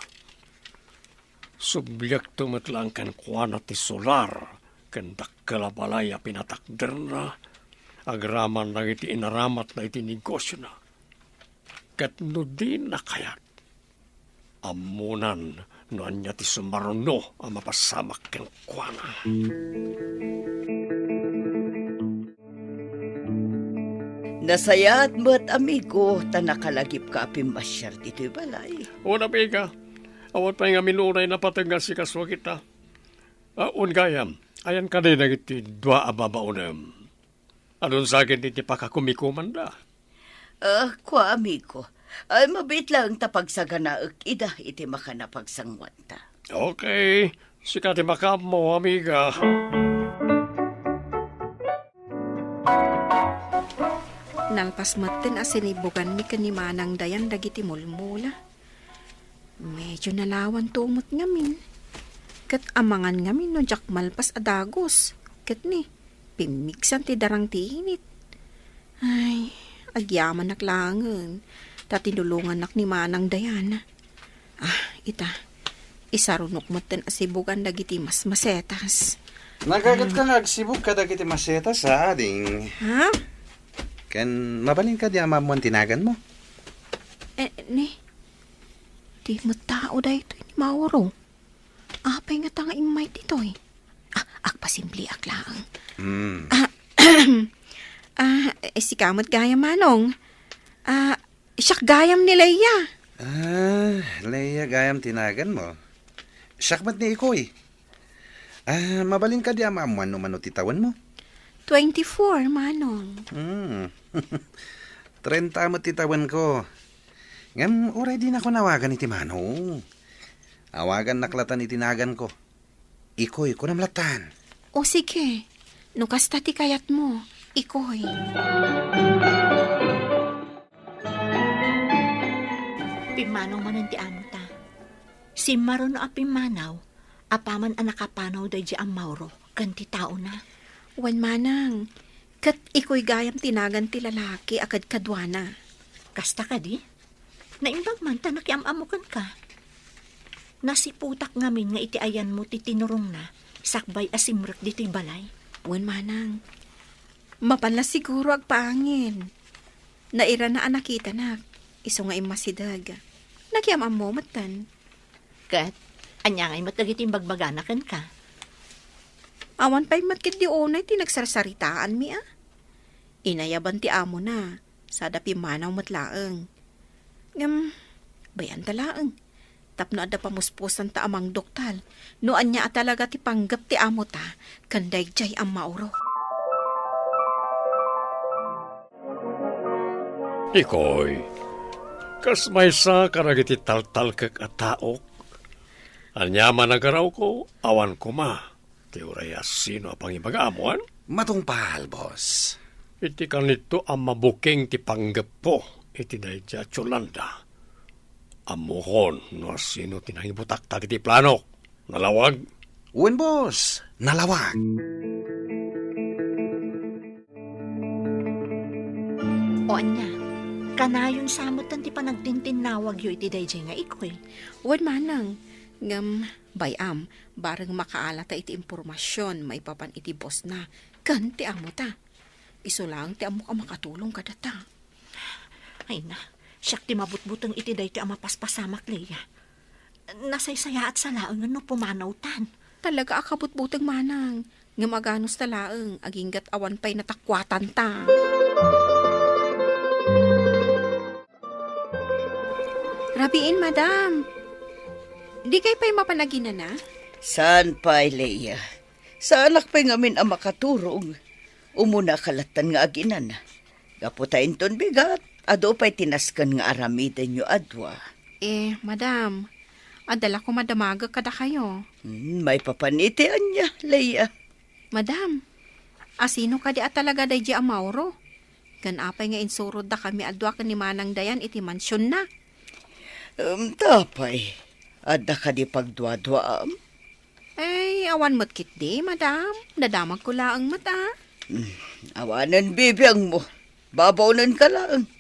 Subliakto met laeng kenkuana ti solar ken dakkel a balay a pinatakderna agraman dagiti inaramatna iti negosiona. Ket no dina kayat, ammonan no ania ti sumaruno a mapasamak kenkuana. Nasayaat met, amigo, ta nakalagipka a pimmasiar ditoy balay. Wen, amiga, awan pay ngamin uray napateg nga asikasuak ita. Ah, wen gayam, ayan kadi dagiti dua a babaonem? Adun sa ket iti pakakumikomanda. Ah, kua, amigo. Ay, mabiit laeng ta pagsaganaek ida iti makan a pagsanguanta. Okay. Sika ti makaammo, amiga. Nalpas metten a sinibuganmi ken ni Manang Dayan dagiti mulmula. Medyo nalawanto met ngamin. Ket amangan ngamin no diak malpas a dagus. Ket ni, pimmigsan ti darang ti init. Ay, agyamanak laengen, ta tinulongannak ni Manang Dayan. Ah, ita, isarunok metten a sibugan dagiti masmasetas. Nagaget ka nga agsibug kadagiti masetas, a, ading? Ha? Ken mabalin kadi a maammoan ti naganmo? Eh, ni, di met tao daytoy ni Mauro. Apay ngata nga immay ditoy? Ah, agpasimpliak laeng. Hmm. Ah, ah, eh, sika met gayam, Manong. Ah, siak gayam ni Leia. Ah, Leia gayam ti naganmo. Siak met ni Ikoy. Ah, mabalin kadi a maammoan no mano ti tawenmo? Twenty-four, Manong. Hmm. Trenta met ti tawenko. Ngem uray dinako nawagan iti Manong. Awagannak latan iti naganko. Ikoy, kunam latan. O sige, no kasta ti kayatmo, Ikoy. Pimmanaw manen ti amota. Simmaruno a pimmanaw, apaman a nakapanaw daydiay a Mauro ken ti taona. Wen, Manang, ket Ikoy gayam ti nagan ti lalaki a kadkaduana. Kasta kadi? Naimbag man ta nakiam-ammo kenka. Nasiputak ngamin nga iti ayanmo ti tinurongna sakbay a simrek ditoy balay. Wen, Manang. Mapan la siguro agpaangin. Nairana a nakitanak, isu nga immasideg. Nakiam-ammo metten. Ket, ania ngay met dagiti imbagbagana kenka? Awan pay met ketdi unay ti nagsarsaritaanmi a. Inayaban ti amona, sada pimmanaw met laeng. Ngem, bay-anta laeng. Tapno adda pamuspusanta a mangduktal no ania a talaga ti panggep ti amota ken daydiay a Mauro. Ikoy, kas maysa kadagiti taltalkek a taok, ania man a garawko, awan koma ti uray a sino a pangibagam, wen? Matungpal, boss. Iti kanito a mabuking ti panggeppo iti daydiay a Yolanda, ammokon no asino ti nangibutak dagiti planok. Nalawag? Wen, boss. Nalawag. O ania, kanayon sa metten ti panagtintinnawagyo iti daydiay nga Ikoy? Wen, Manang. Ngem, bay-am, bareng makaalata iti impormasion maipapan iti bossna ken ti amota. Isu laeng ti ammok a makatulong kadata. Ay na, siak ti mabutbuteng iti daytoy a mapaspasamak, Leia. Nasaysayaat sa laengen no pumanawtan. Talaga a kabutbuteng, Manang. Ngem aganusta laeng, aginggat awan pay natakuatanta. Rabiin, madam. Dikay pay mapan aginana? Saan pay, Leia? Saanak pay ngamin a makaturog. Umuna ka lattan nga aginana. Gapu ta inton bigat, adu pay ti nasken nga aramidenyo a dua. Eh, madam, adda la koma damagek kadakayo. Hmm, maipapan iti ania, Leia? Madam, asino kadi a talaga daydi a Mauro? Ken apay nga insuroddakami a dua ken ni Manang Dayan iti mansionna? Em, ta pay, adda kadi pagduaduaam? Ay, awan met ketdi, madam. Nadamagko laeng met, a. Hmm, awanen bibiangmo. Babaonenka laeng.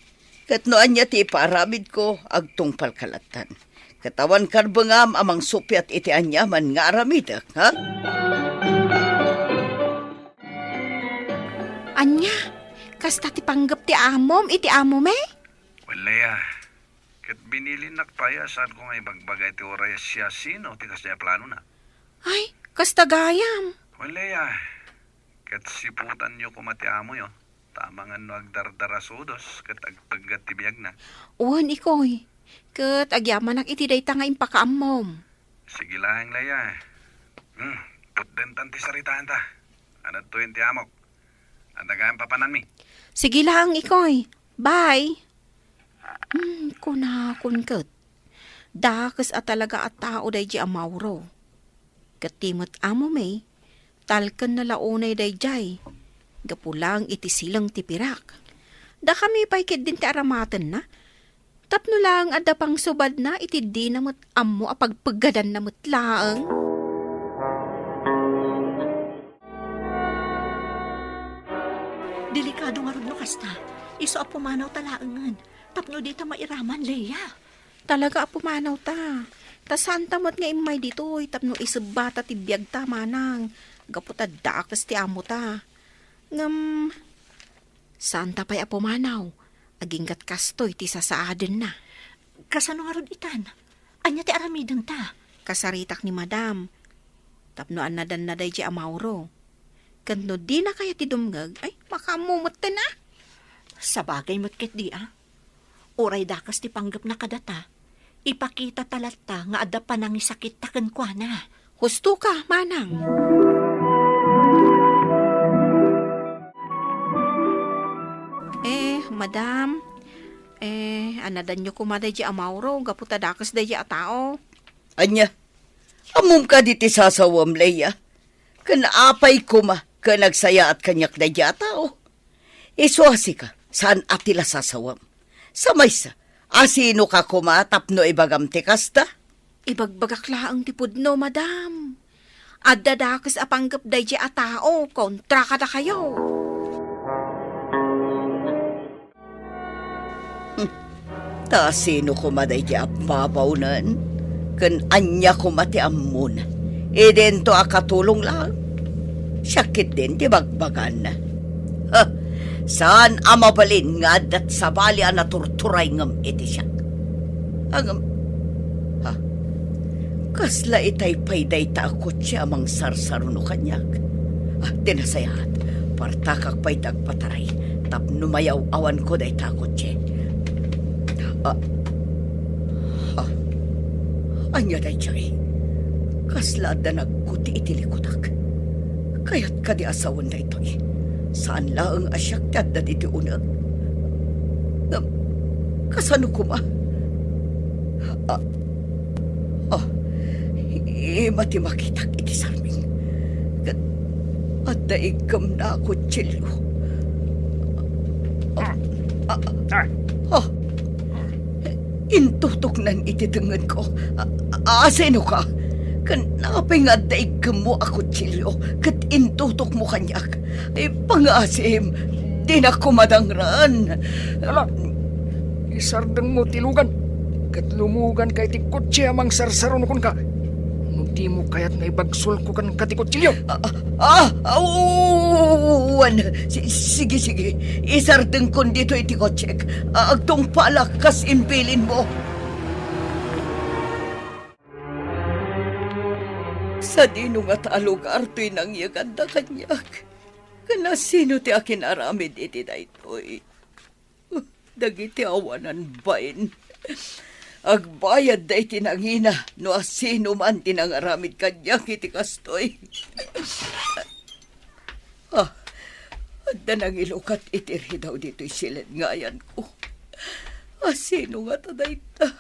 Ket no ania ti ipaaramidko, agtungpalka lattan. Ket awan karbengam a mangsuppiat iti aniaman nga aramidek, ha? Ania? Kasta ti panggep ti amom iti amom, eh? Wen, Leia, ket binilinnak pay a saanko nga ibagbaga iti uray a siasino ti kasdiay a planona. Ay, kasta gayam. Wen, Leia, ket siputanyo koma ti amoyo, ta amangan no agdardarasudos ket agpeggad ti biagna. Wen, Ikoy, ket agyamanak iti dayta nga impakaammom. Sige laeng, Leia. Hmm, putdentan ti saritaanta. Anadtoyen ti amok. Adda gayam papananmi. Sige laeng, Ikoy. Bye. Hmm, kunakon ket, dakes a talaga a tao daydi a Mauro. Ket ti met amom, eh, talkenna la unay daydiay, gapu laeng iti sileng ti pirak. Dakami pay ketdin ti aramatenna, tapno laeng adda pangsubadna iti dina met ammo a pagpeggadanna met laeng. Delikado ngarud no kasta. Isu a pumanawta laengen tapno dita mairaman, Leia. Talaga a pumanawta. Ta saanta met nga immay ditoy tapno isebbata ti biagta, Manang, gapu ta dakes ti amota. Ngem, saanta pay a pumanaw, aginggat kastoy ti sasaadenna. Kasano ngarud itan? Ania ti aramidenta? Kasaritak ni Madam, tapno annadanna daydi a Mauro. Ken no dina kayat ti dumngeg, ay, makaammo metten, a. Sabagay met ketdi, a. Uray dakes ti panggepna kadata, ipakitata latta nga adda panangisakitta kenkuana. Hustoka, Manang. Eh, Madam, eh, annadanyo koma daydi a Mauro gapu ta dakes daydi a tao. Ania? Ammom kadi ti sasawem, Leia? Ken apay koma ken agsayaat kaniak daydi a tao? Isu a sika, saan a ti la sasawem. Sa maysa, asinoka koma tapno ibagam ti kasta? Ibagbagak laeng ti pudno, Madam. Adda dakes a panggep daydi a tao kontra kadakayo. Hmm. Ta sino koma daydi a babaonen? Ken ania koma ti ammon? Idinto a katulong laeng? Siak ketdin ti bagbagan. Ha, saan a mabalin nga addat sabali a naturturay ngem iti siak. Ngem, ha, kasla itay pay dayta a kotse a mangsarsaruno kaniak? Ah, ti nasayaat, partakak pay ti agpataray tapno mayaw-awanko dayta a kotse. Ah, ah, ania daydiay? Kasla adda nagguti iti likutak. Kayat kadi a sawen daytoy? Saan laeng a siak ti adda ditoy uneg. Ngem, kasano koma? Ah, ah, ima ti makitak iti sarming. Ket adda iggemna a kutsilio. Ah, ah, ah, ah. Intutoknan iti tengngenko. A, a, asinoka? Ken apay nga adda iggemmo a kutsilio ket intutokmo kaniak? Ay, pangasim, dinak koma dangran. Ala, isardengmo ti lugan, ket lumuganka iti kotse a mangsarsaruno kenka. No dimo kayat nga ibagsolko kenka ti kutsilio. Ah, ah, ah, wen. Si-, sige, sige. Isardengkon ditoy ti kotsek. Ah, agtungpalak kas imbilinmo. Sadino ngata a lugar toy nangyeganda kaniak? Ken asino ti akinaramid iti daytoy? Dagiti awanan bain. Agbayadda iti nangina no asino man ti nangaramid kaniak iti kastoy. Ah, adda nangilukat iti ridaw ditoy silengayanko. Asino ngata dayta?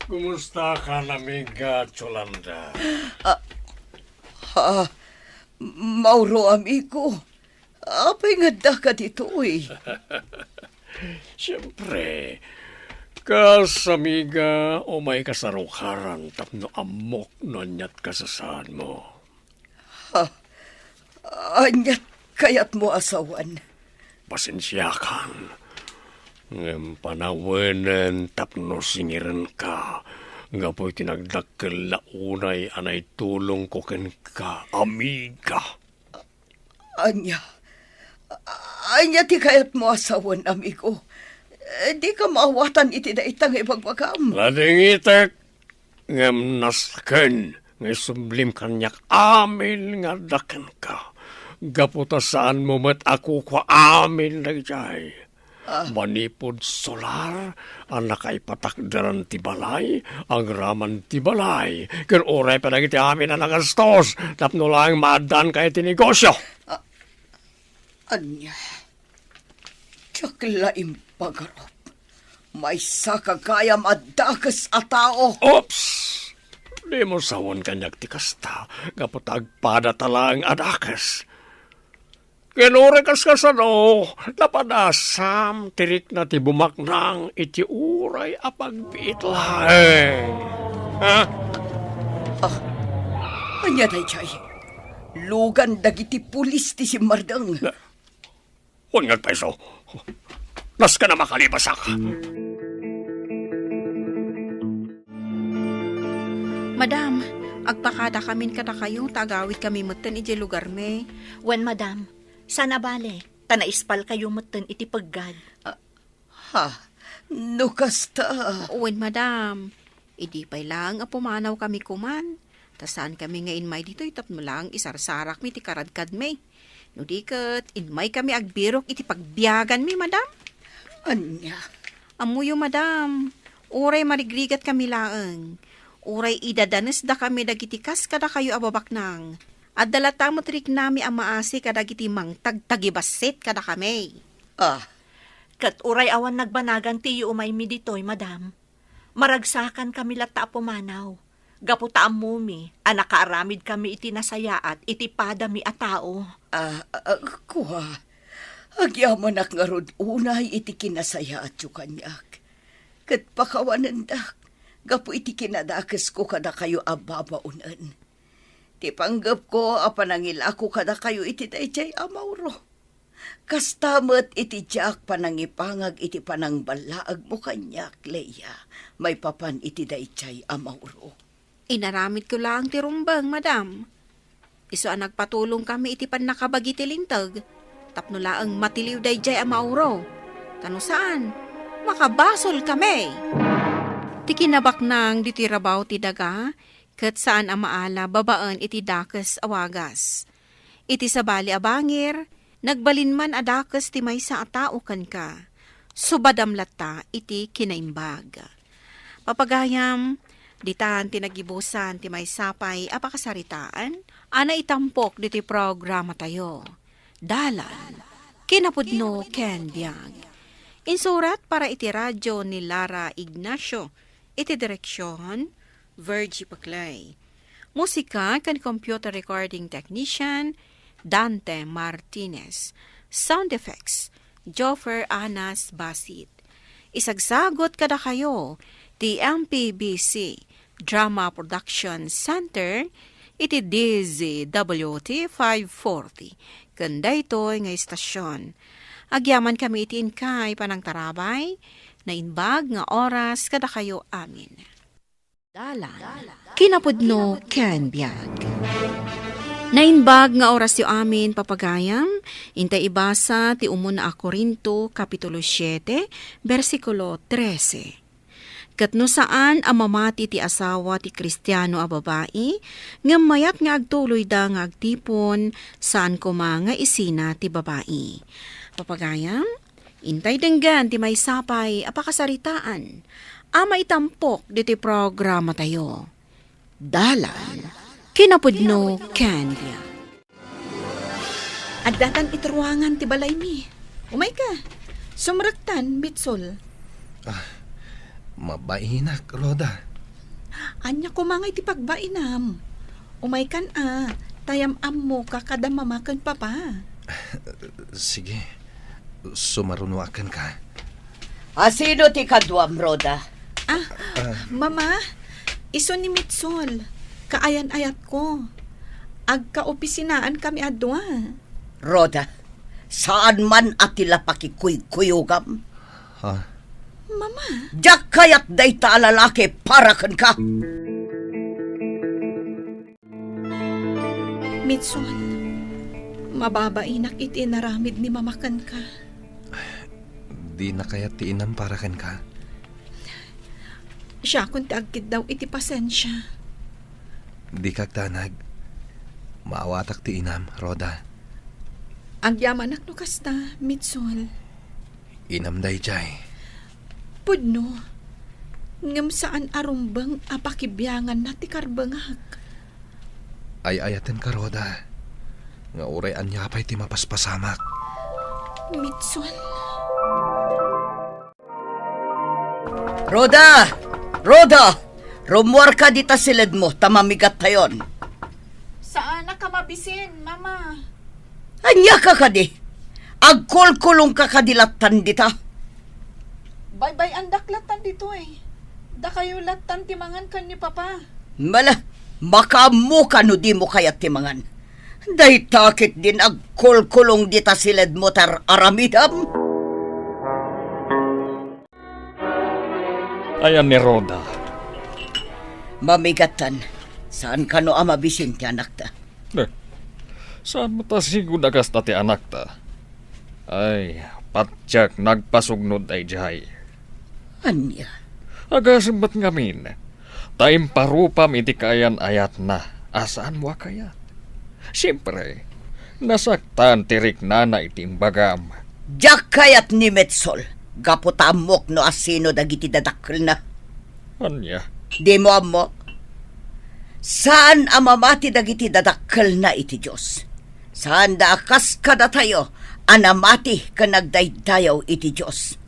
Kumusta ka, amiga Yolanda? Ah, ha, Mauro, amigo. Apay nga addaka ditoy? Siempre, kas amiga, umay kasarukaran tapno ammok no aniat kasasaadmo. Ha? Aniat kayatmo a sawen? Pasensiakan. Ngem panawenen tapno singirenka gapu iti nagdakkel la unay a naitulongko kenka, amiga. Ania? Ania ti kayatmo a sawen, amigo? Dika maawatan iti dayta nga ibagbagam. Ladingitek, ngem nasaken nga isublim kaniak amin nga adda kenka. Gapu ta saanmo met a kukua amin daydiay. Ah. Manipud solar a nakaipatakderan ti balay, agraman ti balay, ken uray pa dagiti amin a nagastos tapno laeng maaddaanka iti negosio. Ah, ania? Diak la impagarup. Maysaka gayam a dakes a tao. Oops! Dimo sawen kaniak ti kasta, gapu ta agpadata laeng a dakes. Ken uray kaskasano, napadasam ti rikna ti bumaknang iti uray a pagbiit laeng. Ha? Ah, ania daydiay? Lugan dagiti pulis ti simmardeng. Na-, wen nga agpayso. Nasken a makalibasak. Madam, agpakadakamin kadakayo ta agawidkami metten idiay lugarmi. Wen, madam, saan a bale, ta naispalkayo metten iti peggad. Ah, ha? No kasta. Wen, madam, idi pay laeng a pumanawkami koman, ta saankami nga inmay ditoy tapno laeng isarsarakmi ti karadkadmi. No di ket, inmaykami agbirok iti pagbiaganmi, madam. Ania? Ammoyo, madam, uray marigrigatkami laeng, uray idadanesdakami dagiti kas kadakayo a babaknang, adda latta met riknami a maasi kadagiti mangtagtagibassit kadakami. Ah. Ket uray awan nagbanagan ti iyuumaymi ditoy, madam, maragsakankami latta a pumanaw, gapu ta ammomi a nakaaramidkami iti nasayaat iti padami a tao. Ah, ah, kua, agyamanak ngarud unay iti kinasayaatyo kaniak, ket pakawanendak gapu iti kinadakesko kadakayo a babaonen. Ti panggepko a panangilako kadakayo iti daydiay a Mauro. Kasta met iti diak panangipangag iti panangballaegmo kaniak, Leia, maipapan iti daydiay a Mauro. Inaramidko laeng ti rumbeng, madam. Isu a nagpatulongkami iti pannakabagi ti linteg, tapno laeng matiliw daydiay a Mauro. Ta no saan, makabasolkami. Ti kinabaknang ditoy rabaw ti daga, ket saan a maala babaen iti dakes a wagas. Iti sabali a bangir, nagbalin man a dakes ti maysa a tao kenka. Subadam latta iti kinaimbag. Papagayam, ditan ti nagibusan ti maysa pay a pakasaritaan a naitampok ditoy programatayo. Dalan, kinapudno ken biag. Insurat para iti radio ni Lara Ignacio, iti direksion, Virgie Paclay. Musika ken computer recording technician, Dante Martinez. Sound effects, Joffer Anas Basit. Isagsagut kadakayo ti M P B C Drama Production Center iti D Z W T five forty ken daytoy nga istasyon. Agyamankami iti inkay panangtarabay, naimbag nga oras kadakayo amin. Dalan, kinapudno ken biag. Naimbag nga orasyo amin, papagayam, intay ibasa ti umuna a Corinto, Kapitulo siete, bersikulo trese. Ket no saan a mamati ti asawa ti Kristiano a babai, ngem mayat nga agtuloyda nga agtipon, saan koma nga isina ti babai. Papagayam, intay denggen ti maysa pay a pakasaritaan. A maitampok ditoy programatayo. Dalan, kinapudno ken biag. Addatan iti ruangan ti balaymi. Umayka. Sumrektan, Mitsul. Ah, mabainak, Rhoda. Ania koma ngay ti pagbainam? Umaykan a, ta yam-ammoka kada mama ken papa. Sige, sumarunoak kenka. A, sino ti kaduam, Rhoda? Ah, Ah. Mama, isu ni Mitsul, kaayan-ayatko. Agkaopisinaan kami a dua. Rhoda, saan man a ti la pakikuykuyogam. Ha? Mama. Diak kayat dayta a lalaki para kenka. Mitsul, mababainak iti inaramid ni Mama kenka. Dina kayat ti inam para kenka? Siakon ti agkiddaw iti pasensia. Dika agdanag. Maawatak ti inam, Rhoda. Agyamanak no kasta, Mitsul. Inam daydiay. Pudno, ngem saan a rumbeng a pakibianganna ti karbengak. Ay-ayatenka, Rhoda, nga uray ania pay ti mapaspasamak. Mitsul. Rhoda! Rhoda! Rummuarka dita siledmo ta mamigattayon. Saanak a mabisin, Mama. Aniaka kadi? Agkulkulongka kadi lattan dita? Baybay-andak lattan ditoy. Dakayo lattan ti mangan ken ni Papa. Mala, makaammoka no dimo kayat ti mangan. Dayta ketdin agkulkulong dita siledmo ti ar-aramidem. Ayan ni Rhoda. Mamigattan, saan kano a mabisin ti anakta? Eh, saan met a sigud a kasta ti anakta? Ay, patiek nagpasugnod daydiay. Ania? Agasem met ngamin, ta imparupam iti kaayan-ayatna a saanmo a kayat. Siempre, nasaktan ti riknana iti imbagam. Diak kayat ni Metsol, gapu ta ammok no asino dagiti dadakkelna. Ania? Dimo ammo? Saan a mamati dagiti dadakkelna iti Dios. Saanda a kas kadatayo a namati ken agdaydayaw iti Dios.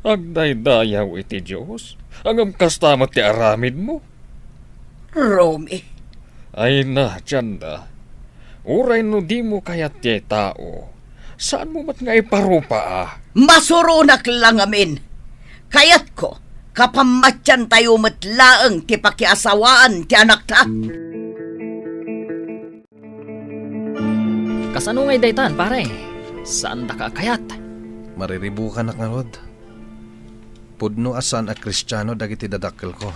Agdaydayaw iti Dios? Ngem kasta met ti aramidmo? Romy. Ay na, Janda. Uray no dimo kayat ti tao, saanmo met nga iparupa a? Masuronak la ngamin. Kayatko, kapammatiantayo met laeng ti pakiasawaan ti anakta. Kasano ngay daytan, pare? Saandaka a kayat? Mariribukanak ngarud. Pudno a saan a Kristiano dagiti dadakkelko.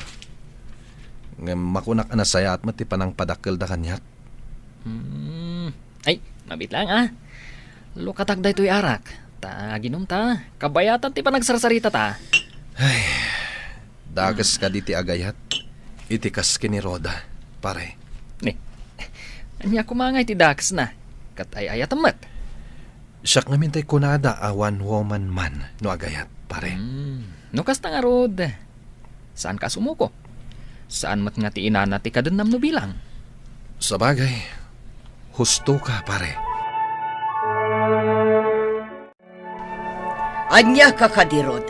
Ngem makunak a nasayaat met ti panangpadakkelda kaniak. Hmm. Ay, mabiit laeng, a. Lukatak daytoy arak. Ta aginom ta, kabayatan ti panagsarsarita ta. Ay, dakes kadi ti agayat iti kas ken ni Rhoda, pare. Ni, ania koma ngay ti dakesna? Ket ay-ayatem met. Siak ngamin tay kunada a one woman man no agayat, pare. Hmm. No kasta ngarud, saanka a sumuko? Saan met nga ti inana ti kadennam no bilang? Sabagay, husto ka, pare. Ania ka kadi, Rod?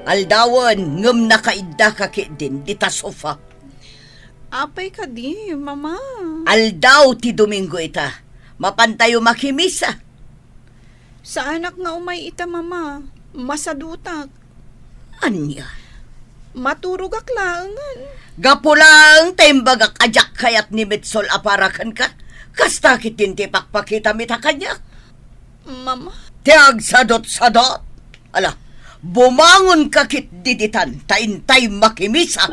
Aldawen ngem nakaiddaka ketdin dita sofa. Apay kadi, Mama? Aldaw ti Domingo ita. Mapantayo makimisa. Saanak nga umay ita, Mama. Masadutak. Ania? Maturogak laengen. Gapu laeng ta imbagak a diak kayat ni Mitsol a para kenka. Kasta ketdin ti ipakpakitam ita kaniak. Mama. Ti agsadutsadut. Ala, bumangonka ketdi ditan ta intay makimisa.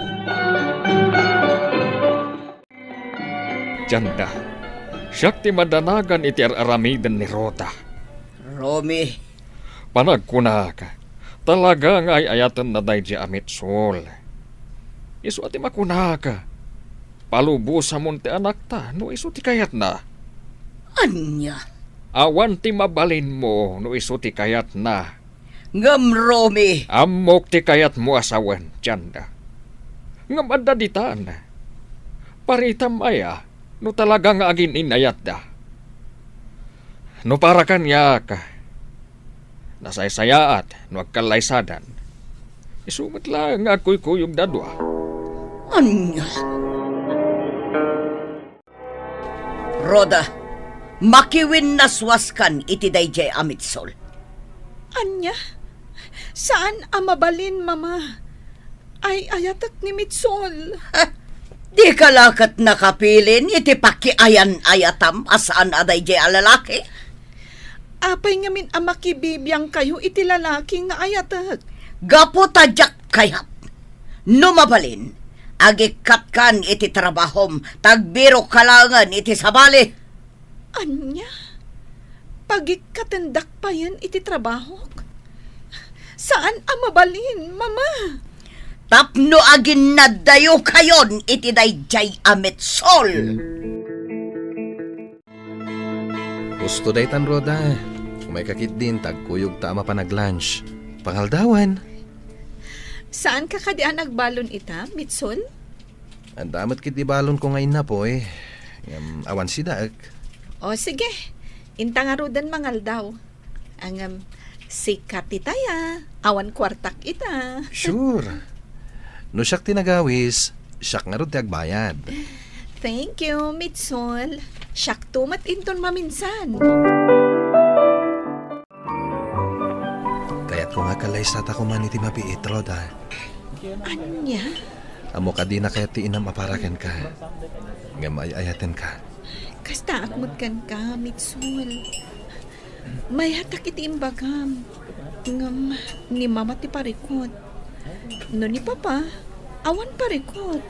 Janda, siak ti madanagan iti ar-aramiden ni Rhoda. Romy. Panagkunak, talaga nga ay-ayatenna daydi a Mitsol. Isu a ti makunak, palubosamon ti anakta no isu ti kayatna. Ania? Awan ti mabalinmo no isu ti kayatna. Ngem, Romy. Ammok ti kayatmo a sawen, Janda. Ngem adda ditan. Paritam aya no talaga nga agin-inayatda. No para kaniak, nasaysayaat no agkallaysadan. Isu met laeng nga agkuykuyogda a dua. Ania? Rhoda, makiwinnaswaskan iti daydiay a mitsol. Ania? Saan a mabalin, Mama. Ay-ayatek ni Mitsol. Ha? Dika la ket nakapilin iti pakiayan-ayatam a saan a daydiay a lalaki? Apay ngamin a makibibiangkayo iti lalaki nga ayatek? Gapu ta diak kayat. No mabalin, agikkatkan iti trabahom, ta agbirokka laengen iti sabali. Ania? Pagikkatendak payen iti trabahok? Saan a mabalin, Mama. Tapno aginnaddayokayon iti daydiay a mitsol. Husto daytan, Rhoda. Umayka ketdin ta agkuyogta a mapan ag-lunch. Pangaldawan. Saanka kadi a nagbalon ita, Mitsol? Adda met ketdi balonko nga innapoy. Ngem awan sidaek. O, sige. Inta ngaruden mangaldaw. Ngem, sika ti taya. Awan kuartak ita. Sure. No siak ti nagawis, siak ngarud ti agbayad. Thank you, Mitsol. Siakto met inton maminsan. Kayatko nga agkallaysata koman iti mabiit, Rhoda. Ania? Ammok a dina kayat ti inam a para kenka. Ngem ay-ayatenka. Kastaak met kenka, Mitsol. Mayat iti imbagam. Ngem ni Mama ti parikut. No ni Papa, awan parikut.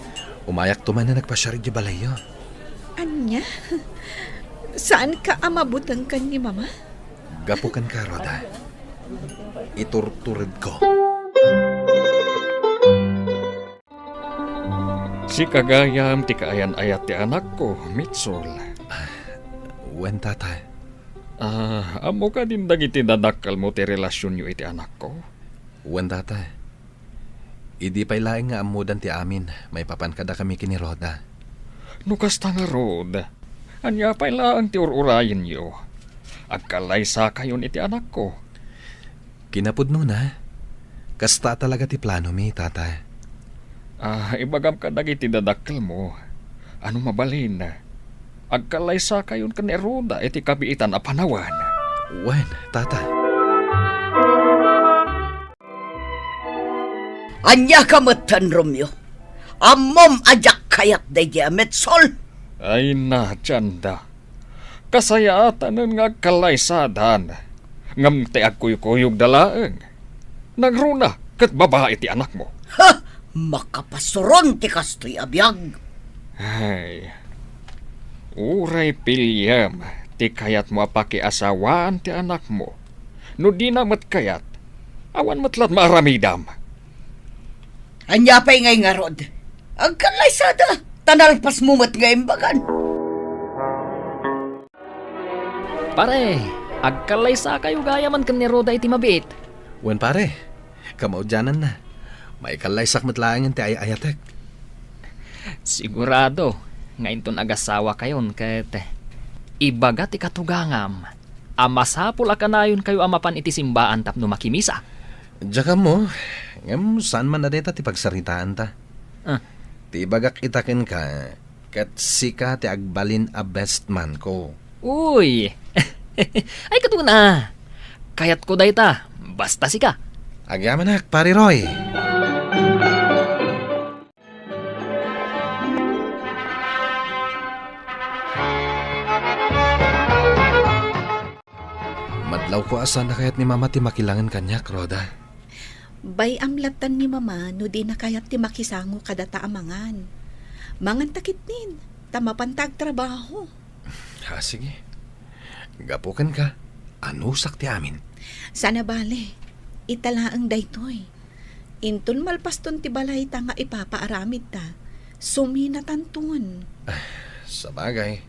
Umayakto man a nagpasiar idiay balayyo. Ania? Saanka a mabuteng ken ni Mama? Gapu kenka, Rhoda. Iturturedko. Sika gayam ti kaayan-ayat ti anakko, Mitsol. Wen, Tata. Ah, ammo kadin dagiti dadakkelmo ti relasionyo iti anakko? Wen, Tata. Idi pay laeng nga ammodan ti amin, maipapan kadakami ken ni Rhoda. No kasta ngarud, ania pay laeng ti ur-urayenyo? Agkallaysakayon iti anakko. Kinapudnona, kasta talaga ti planomi, Tata. Ah, ibagam kadagiti dadakkelmo. Ano mabalin, agkallaysakayon ken ni Rhoda iti kabiitan a panawen. Wen, Tata. Ania ka metten, Romeo? Ammom a diak kayat daydiay a metsol. Ay na, Janda. Kasayaatanen nga agkallaysadan, ngem ti agkuykuyogda laeng. Nangruna ket babai ti anakmo. Ha! Makapasuron ti kastoy a biag. Ay, uray piliem ti kayatmo a pakiasawaan ti anakmo. No dina met kayat, awan met laeng maaramidam. Ania pay ngay ngarud? Agkallaysada, ta nalpasmo met nga imbagan. Pare, agkallaysakayo gayamen ken ni Rhoda iti mabiit. Wen, pare, kamaudiananna. Maikallaysak met laengen ti ay-ayatek. Sigurado nga inton agasawakayon ket ibaga ti katugangam a masapul a kanayonkayo a mapan iti simbaan tapno makimisa. Diak ammo, ngem saan man a dayta ti pagsaritaanta. Ah. Ti ibagak ita kenka, ket sika ti agbalin a best man ko. Uy! Ay, ket kuna. Kayatko dayta, basta sika. Agyamanak, Pare Roy. Madlawko a saan a kayat ni Mama ti makilangen kaniak, Rhoda. Bay-am lattan ni Mama no dina kayat ti makisango kadata a mangan. Manganta ketdin, ta mapanta agtrabaho. Ha, sige. Gapu kenka, anusak ti amin. Saan a bale, ita laeng daytoy. Inton malpaston ti balayta nga ipapaaramidta, suminatanton. Ah, sabagay.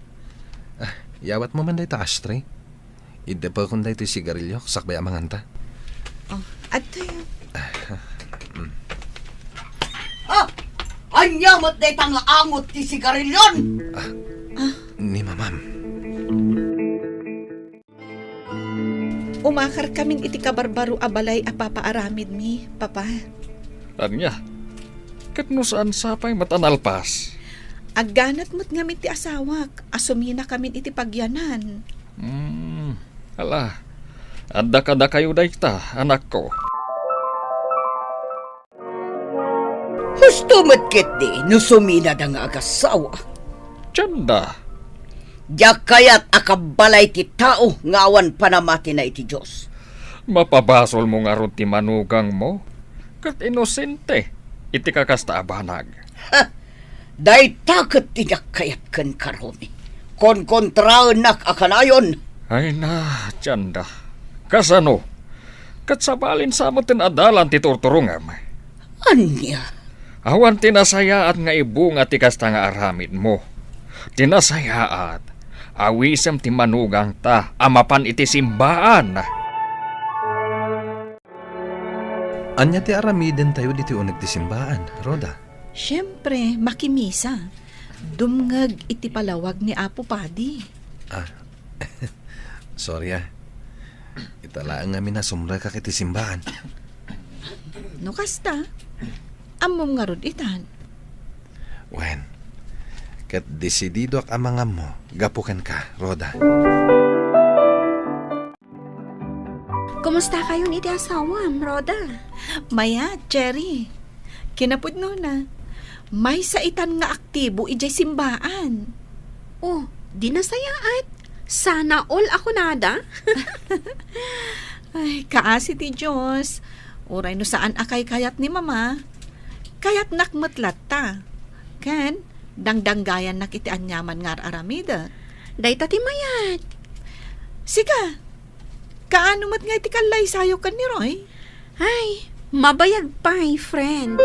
Ah, yawatmo man dayta ashtray. Iddepekon daytoy sigarilyo, sakbay a manganta. Oh, adtoy. Ah, ania met dayta nga angot ti sigarilyon? Ah, ni Mamam. Umakarkamin iti kabarbaro a balay a papaaramidmi, Papa. Ania? Ket no saan sapay met a nalpas? Agganat met ngamin ti asawak a suminakamin iti pagyanan. Hmm, ala, adda kadakayo dayta, anakko. Husto met ketdi no suminada nga agasawa. Dianda. Diak kayat a kabbalay ti tao nga awan panamatina iti Dios. Mapabasolmo ngarud ti manugangmo ket inosente iti kakasta a banag. Ha! Dayta ket ti diak kayat kenka, Romy. Konkontraennak a kanayon. Ay na, Dianda. Kasano? Ket sabalin sa met ti adalan ti turturongam. Ania? Awan ti nasayaat nga ibunga ti kasta nga aramidmo. Ti nasayaat, awisem ti manugangta a mapan iti simbaan. Ania ti aramidentayo ditoy uneg ti simbaan, Rhoda? Siempre, makimisa. Dumngeg iti palawag ni Apo Padi. Ah, sorry, ah. Ita laeng ngamin a sumrekak iti simbaan. No kasta, ammom ngarud itan. Wen, ket desididoak a mangammo gapu kenka, Rhoda. Kumusta kayon iti asawam, Rhoda? Mayat, Cherry. Kinapudnona, maysa itan nga aktibo idiay simbaan. Oh, di nasayaat. Sana all a kunada. Ay, kaasi ti Dios. Uray no saan a kaykayat ni Mama, kayatnak met latta. Ken, dangdanggayannak iti aniaman nga ar-aramidek. Dayta ti mayat. Sika, kaano met nga iti kallaysayo ken ni Roy? Ay, mabayag pay, friend.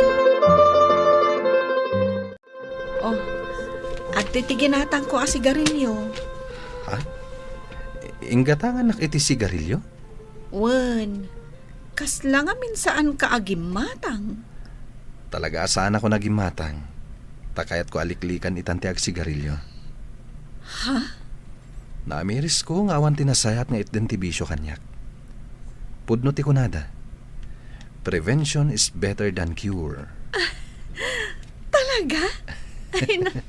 Oh, adtoy ti ginatangko a sigarilyo. Ha? Inggatangannak iti sigarilyo? Wen, kasla ngamin saanka a gimmatang? Talaga a saanakon a gimmatang, ta kayatko a liklikan itan ti agsigarilyo. Ha? Naamirisko nga awan ti nasayaat nga itden ti bisio kaniak. Pudno ti kunada, "Prevention is better than cure." Talaga? Ay, na-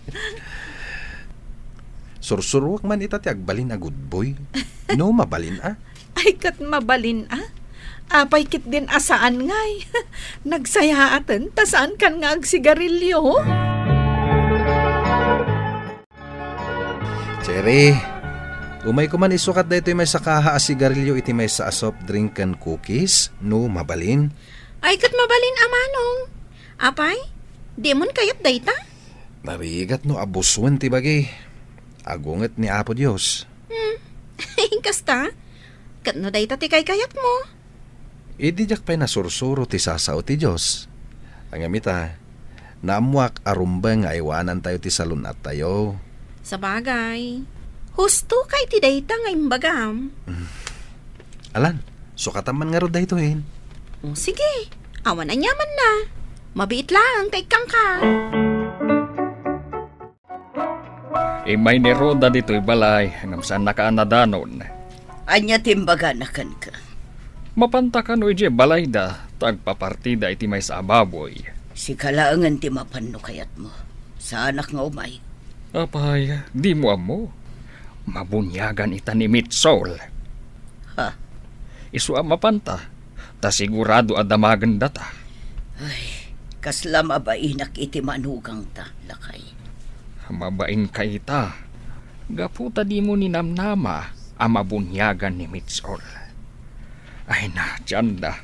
Sursuruak man ita ti agbalin a good boy. No, mabalin a. Ay, ket mabalin a. Apay ketdin a saan ngay? Nagsayaaten ta saankan nga agsigarilyo. Cherry, umayko man isukat daytoy maysa kaha a sigarilyo iti maysa a soft drink ken cookies, no mabalin. Ay, ket mabalin a manong. Apay, dimon kayat dayta? Narigat no abusuen ti bagi. Agunget ni Apo Dios. Hmm. Kasta? Ket no dayta ti kaykayatmo? Idi diak pay nasursuro ti sasao ti Dios. Ngem ita, naammoak a rumbeng nga aywanantayo ti salun-attayo. Sabagay, husto kay ti dayta nga imbagam. Mm. Alan, sukatam man ngarud daytoyen. O, sige. Awan aniamanna. Mabiit laeng ta ikkanka. Immay ni Rhoda ditoy balay, ngem saannaka a nadanon. Ania ti imbagana kenka? Mapanta kano idiay balayda, ta agpapartida iti maysa a baboy. Sika laengen ti mapan no kayatmo. Saanak nga umay. Apay, dimo ammo. Mabuniagan ita ni Mitsol. Ha? Isu a mapanta, ta sigurado a damagendata. Ay, kasla mabainak iti manugangta, lakay. Mabainka ita, gapu ta dimo ninamnama a mabuniagan ni Mitsol. Ay na, Dianda,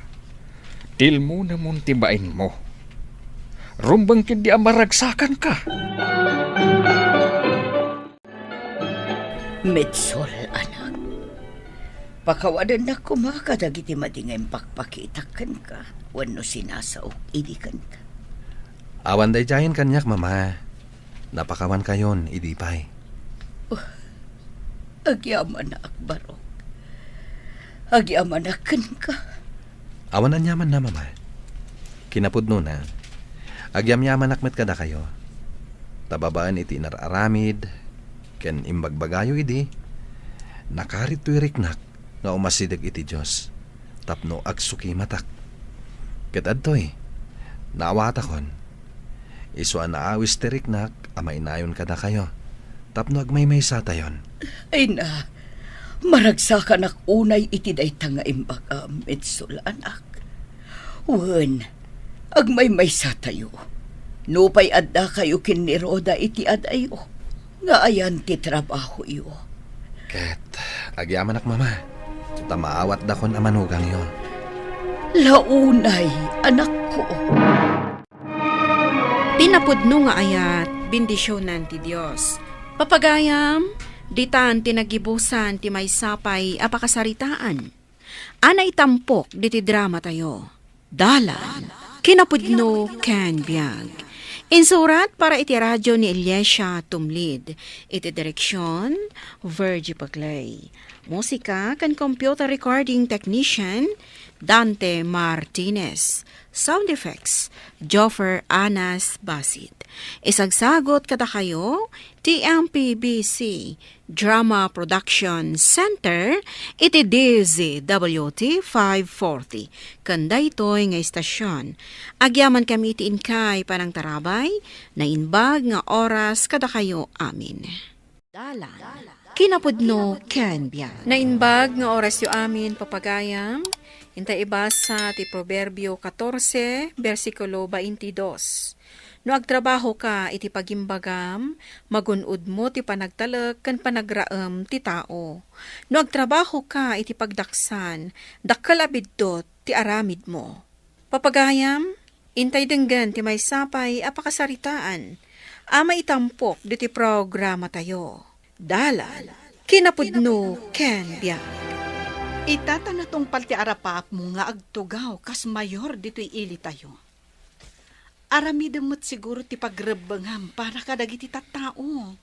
tilmonemon ti bainmo. Rumbeng ketdi a maragsakanka. Mitsol, anak. Pakawadennak koma kadagiti madi nga impakpakitak kenka wenno sinasaok idi kenka. Awan daydiayen kaniak, Mama. Napakawankayon idi pay. Oh, agyamanak, barok. Agyamanak kenka. Awan aniamanna, Mama. Kinapudnona, agyamyamanak met kadakayo. Ta babaen iti inar-aramid ken imbagbagayo idi, nakarit toy riknak nga umasideg iti Dios tapno agsukimatak. Ket adtoy, naawatakon, isu a naawis ti riknak a mainayon kadakayo tapno agmaymaysatayon. Ay na, maragsakanak unay iti dayta nga imbagam, Mitsula, anak. Wen, agmaymaysatayo. Nupay addakayo ken ni Rhoda iti adayo, nga ayan ti trabahoyo. Ket agyamanak, Mama, ta maawatdakon a manugangyo. Launay, anakko. Ti napudno nga ayat, bendisionan ti Dios. Papagayam, ditan ti nagibusan ti maysa pay a pakasaritaan a naitampok ditoy dramatayo. Dalan, kinapudno ken biag. Insurat para iti radio ni Eliasia Tumlid. Iti direksion, Virgie Paclay. Musika ken computer recording technician, Dante Martinez. Sound effects, Joffer Anas Basit. Isagsagot kadakayo ti M P B C Drama Production Center iti D Z W T five forty, ken daytoy nga istasion. Agyamankami iti inkay panangtarabay, naimbag nga oras kadakayo amin. Dalan, kinapudno ken biag. Naimbag nga orasyo amin, papagayam, intay ibasa ti Proverbio katorse, bersikulo baintidos. No agtrabahoka iti pagimbagam, magun-odmo ti panagtalek ken panagraem ti tao. No agtrabahoka iti pagdaksan, dakkel a biddut ti aramidmo. Papagayam, intay denggen ti maysa pay a pakasaritaan a maitampok ditoy programatayo. Dalan, kinapudno ken biag. Ita ta natungpal ti arapaapmo nga agtugaw kas mayor ditoy ilitayo. Aramidem met siguro ti pagrebbengam para kadagiti tattao.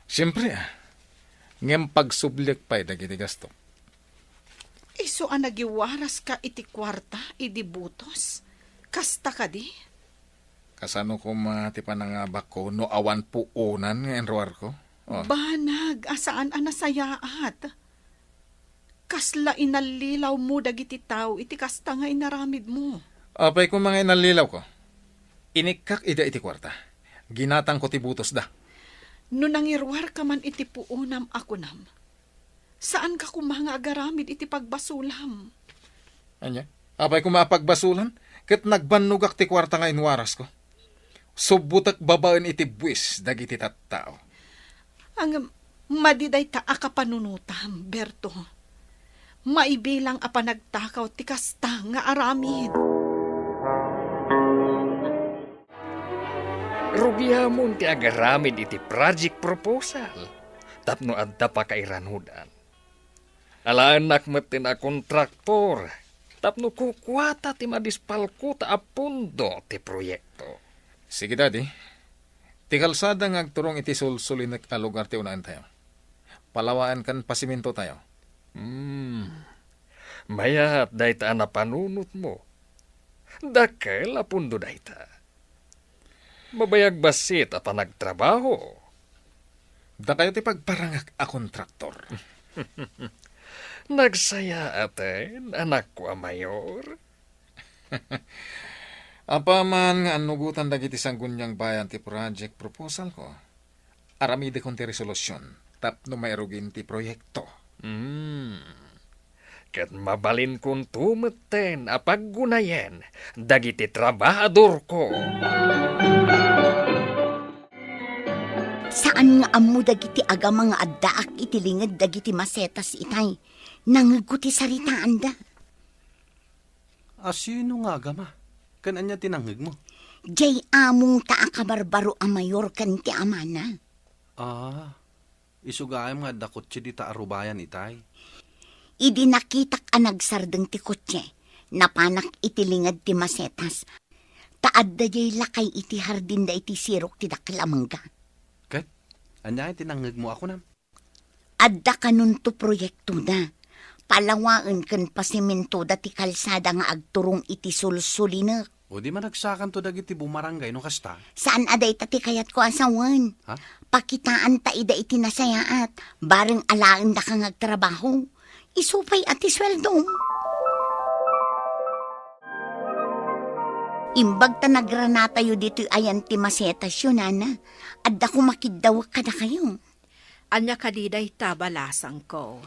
Siempre, ah. Ngem pagsubliek pay dagiti gastok. Isu a nagiwaraska iti kuarta idi butos. Kasta kadi? Kasano koma ti panangabakko no awan puonan nga inruarko? Oh. Banag a saan a nasayaat. Kasla inallilawmo dagiti tao iti kasta nga inaramidmo. Apay koma nga inallilawko? Inikkak ida iti kuarta. Ginatangko ti butosda. No nangiruarka man iti puonam a kunam, saanka koma nga agaramid iti pagbasulam. Ania? Apay koma a pagbasulan? Ket nagbannogak ti kuarta nga inwarasko. Subbotek babaen iti buis dagiti tattao. Ngem, madi dayta a kapanunotam, Berto. Maibilang a panagtakaw ti kasta nga aramid. Rugiamon ti agaramid iti project proposal tapno adda pakairanudan. Alaennak met ti nakontraktor tapno kukuata ti madispalkota a pondo ti proyekto. Sige, Daddy. Ti kalsada nga agturong iti sulsulinek a lugar ti unaentayo. Palawaen ken pasimentotayo. Hmm. Mayat dayta a napanunotmo. Dakkel a pondo dayta. Mabayag bassit a panagtrabaho. Dakayo ti pagparangak a kontraktor. Nagsayaaten, anakko a mayor. Apaman nga annugotan dagiti sangguniang bayan ti project proposalko, aramidekon ti resolusion tapno mairugin ti proyekto. Hmm. Ket mabalinkonto metten a paggunayen dagiti trabahadorko. Saan nga ammo dagiti agama nga addaak iti linged dagiti masetas itay. Nangegko ti saritaanda. A sino nga agama? Ken ania ti nangngegmo? Jay amongta a kabarbaro a mayor ken ti amana. Ah, isu gayam nga adda kotse dita a rubayan itay. Idi nakitak a nagsardeng ti kotse, napanak iti linged ti masetas. Ta adda jay lakay iti hardin da iti sirok ti dakkel a mangga. Ket, ania ti nangngegmo a kunam? Adda kanonto proyektoda. palawaen ken pasimentoda ti kalsada nga agturong iti sulsulinek. O di managsakanto dagiti bumarangay no kasta? Saan a dayta ti kayatko a sawen. Ha? Pakitaanta ida iti nasayaat, bareng alaendaka nga agtrabaho. Isu pay a ti sueldom. Imbag ta nagranatayo ditoy ayan ti masetasyo, nana. Adda koma kiddawek kadakayo. Ania kadi dayta, balasangko?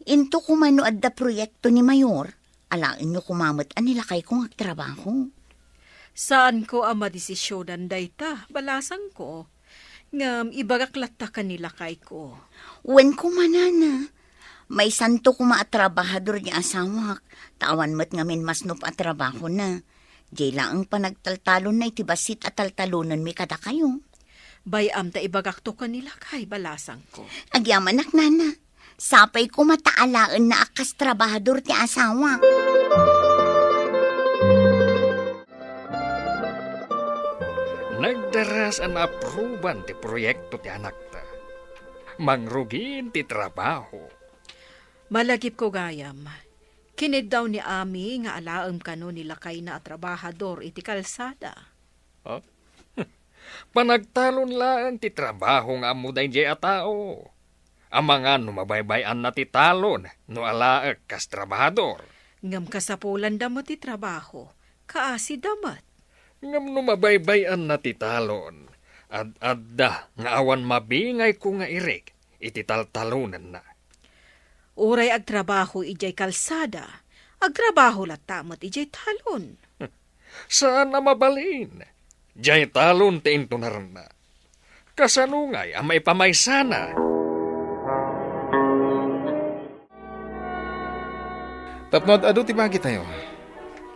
Into koma no adda proyekto ni Mayor, alaenyo koma met a nilakayko nga agtrabaho. Saanko a madesisionan dayta, balasangko. Ngem ibagak latta ken ni lakayko. Wen koma, nana. Maysanto koma a trabahador ni asawak, ta awan met ngamin masnop a trabahona. Diay laeng panagtaltalonna iti bassit a taltalonenmi kadakayo. Bay-am ta ibagakto ken ni lakay, balasangko. Agyamanak, nana. Sapay koma ta alaenna a kas trabahador ti asawa. Nagdaras a naapruban ti proyekto ti anakta. Mangrugin ti trabaho. Malagipko gayam, kiniddaw ni Ami nga alaem kano ni lakayna a trabahador iti kalsada. Ha? Panagtalon laeng ti trabaho nga ammo daydiay a tao. Amangan no mabaybay-anna ti talon no alaek kas trabahador. Ngem kasapulanda met ti trabaho, kaasida met. Ngem no mabaybay-anna ti talon, ad-adda nga awan mabingayko nga irik iti taltalonenna. Uray agtrabaho idiay kalsada, agtrabaho latta met idiay talon. Saan a mabalin. Diay talon ti intunarna. Kasano ngay a maipamaysana? Tapno ad-adu ti bagitayo,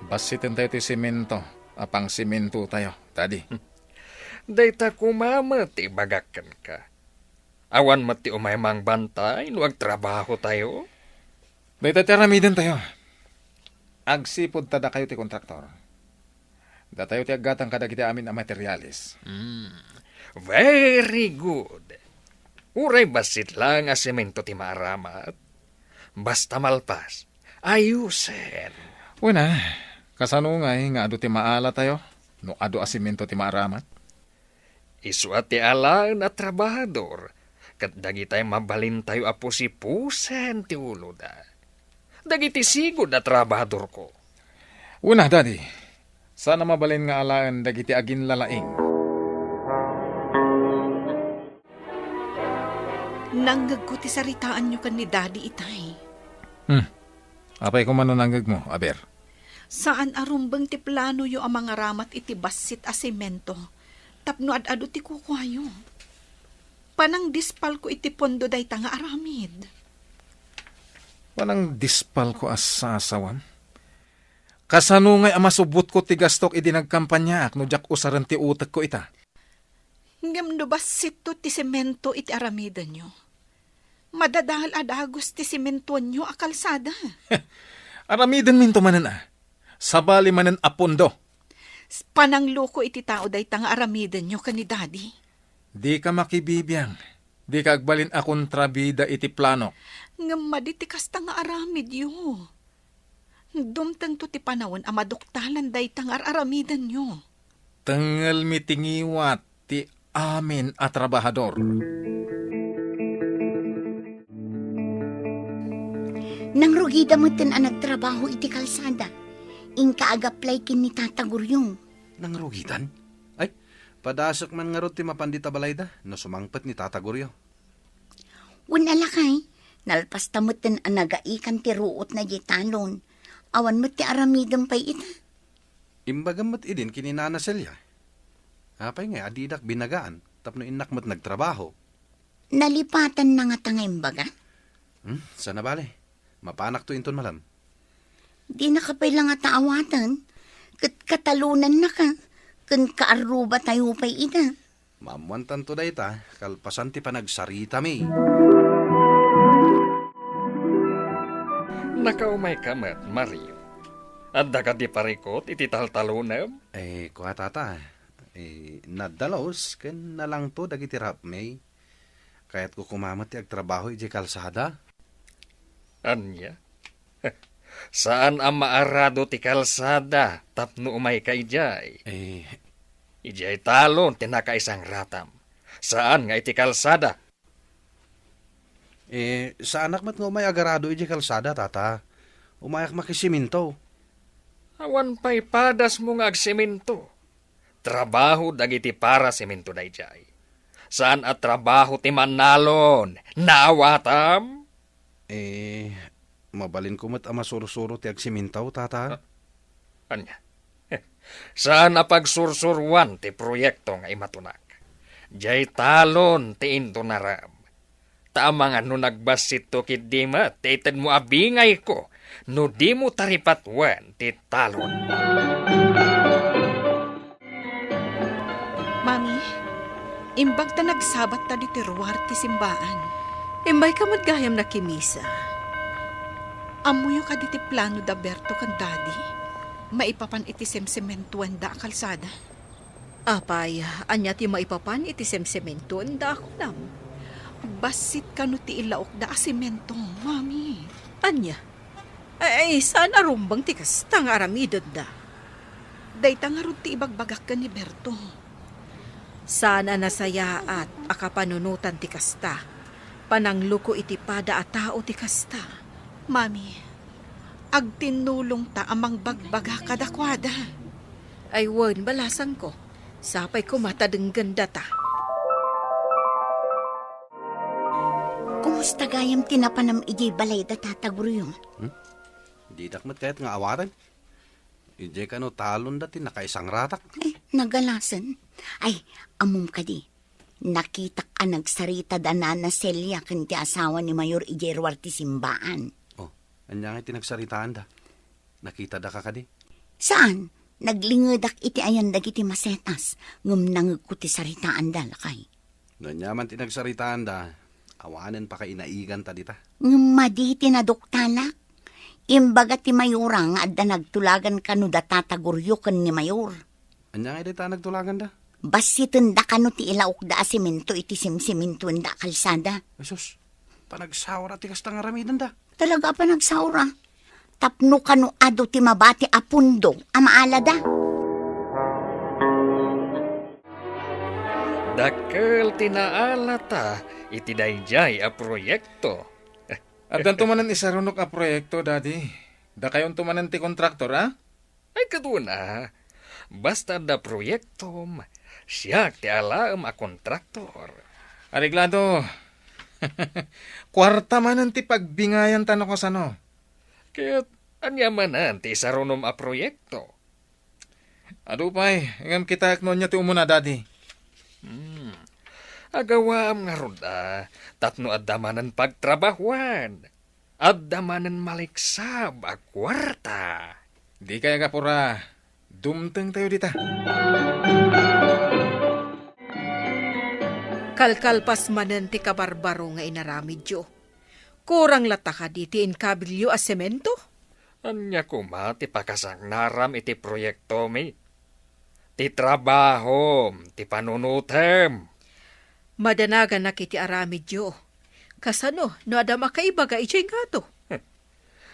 bassitentayo ti semento a pangsementotayo, Daddy. Dayta koma met ti ibagak kenka. Awan met ti umay mangbantay no agtrabahotayo? Dayta ti aramidentayo. Agsipud ta dakayo ti kontraktor. Datayo ti aggatang kadagiti amin a materialis. Hmm. Very good. Uray bassit laeng a semento ti maaramat, basta malpas, ayusen. Wen a, kasano ngay nga adu ti maalatayo no adu a semento ti maaramat? Isu a ti alaen a trabahador, ket dagitay mabalintayo a pusipusen ti uloda. Dagiti sigud a trabahadorko. Wen a, Daddy. Saan a mabalin nga alaen dagiti aginlalaing. Nangngegko ti saritaanyo ken ni Daddy itay. Hmm. Apay koma no nangngegmo, aber? Saan a rumbeng ti planoyo a mangaramat iti bassit a semento tapno ad-adu ti kukuayo. Panangdispalko iti pondo dayta nga aramid. Panangdispalko a sasawam? Kasano ngay a masubbotko ti gastok idi nagkampanyaak no diak usaren ti utekko ita? Ngem no bassitto ti semento iti aramidenyo, madadael a dagus ti sementoanyo a kalsada. Aramidenminto manen a. Sabali manen a pondo. S-, panangluko iti tao dayta nga aramidenyo ken ni Daddy. Dika makibibiang. Dika agbalin a kontrabida iti planok. Ngem madi ti kasta nga aramidyo. Dumtengto ti panawen a maduktalan dayta nga ar-aramidenyo. Tengngelmi ti ngiwat ti amin a trabahador. Nangrugida metten a nagtrabaho iti kalsada. Inka agaplay ken ni Tata Guriong. Nangrugidan? Ay, padasek man ngarud ti mapan dita balayda, no sumangpet ni Tata Guriong. Wen a lakay, nalpasta metten a nagaikan ti ruotna diay talon. Awan met ti aramiden pay ita. Imbagam met idin ken ni Nana Celia. Apay ngay a didak binagaan tapno innak met nagtrabaho? Nalipatanna ngata nga imbaga? Hmm, saan a bale. Mapanakto inton malam. Dinaka pay la ngata awaten, ket katalonannaka, ken kaarrubatayo pay ida. Maammoantanto dayta, kalpasan ti panagsaritami. Nakaumayka met, Mario. Adda kadi parikut iti taltalonem? Eh, kua, Tata. Eh, nadalus ken nalangto dagiti rapmi. Kayatko koma met ti agtrabaho idiay kalsada. Ania? Saan a maarado ti kalsada tapno umayka idiay. Eh. Idiay talon ti nakaisangratam. Saan nga iti kalsada. Eh, saanak met nga umay agarado idiay kalsada, tata. Umayak makisiminto. Awan pay padasmo nga agsiminto. Trabaho dagiti para siminto daydiay. Saan a trabaho ti mannalon. Naawatam? Eh, mabalinko met a masursuro ti agsiminto, tata. Ah, ania? Saan a pagsursuruan ti proyekto nga imatunak. Diay talon ti intunaram. Ta amangan no nagbassitto ketdi met ti itedmo a bingayko no dimo taripatuen ti talon. Mami, imbag ta nagsabatta ditoy ruar ti simbaan. Imbayka met gayam nakimisa. Ammoyo kadi ti plano da Berto ken Daddy? Maipapan iti semsementoenda a kalsada? Apay, ania ti maipapan iti semsementoenda a kunam? Bassit kano ti ilaokda a semento, Mami. Ania? Ay, saan a rumbeng ti kasta nga aramidenda? Dayta ngarud ti ibagbagak ken ni Berto. Saan a nasayaat a kapanunotan ti kasta. Panangluko iti pada a tao ti kasta. Mami, agtinnulongta a mangbagbaga kadakuada. Ay wen, balasangko. Sapay koma ta denggenda ta. Kumusta gayam ti napanam idiay balay da Tata Gurion? Hmm? Didak met kayat nga awaten. Idiay kano talonda ti nakaisangratak. Ay, nagalasen. Ay, ammom kadi. Nakitak a nagsarita da Nana Celia ken ti asawa ni Mayor idiay ruar ti simbaan. Oh, ania ngay ti nagsaritaanda? Nakitada ka kadi? Saan? Naglingedak iti ayan dagiti masetas, ngem nangegko ti saritaanda, lakay. No ania man ti nagsaritaanda, awanen pakainaiganta dita. Ngem madi ti naduktalak. Imbaga ti mayora nga adda nagtulagan kano da Tata Guryo ken ni Mayor. Ania ngay dayta a nagtulaganda? Bassitenda kano ti ilaokda a semento iti simsimintoenda a kalsada. Jesus, panagsaora ti kasta nga aramidenda. Talaga a panagsaora. Tapno kano adu ti mabati a pundo a maalada. Dakkel ti naalata iti daydiay a proyekto. Addanto manen isarunok a proyekto, Daddy. Dakayonto manen ti kontraktor, a? Ay, kaduna. Basta adda proyektom, siak ti alaem a kontraktor. Areglado. Kuarta manen ti pagbingayan ta no kasano. Ket ania manen ti isarunom a proyekto? Adu pay, ngem kitaek no ania ti umuna, Daddy. Hmm. Agawaam ngarud a, tapno adda manen pagtrabahuan. Adda manen maliksab a kuarta. Dikay agapura, dumtengtayo dita. Kalkalpas manen ti kabarbaro nga inaramidyo. Kurang latta kadi ti inkabilio a semento? Ania koma ti pakasangnaram iti proyektomi? Ti trabahom, ti panunotem. Madanaganak iti aramidyo. Kasano no adda makaibaga idiay ngato?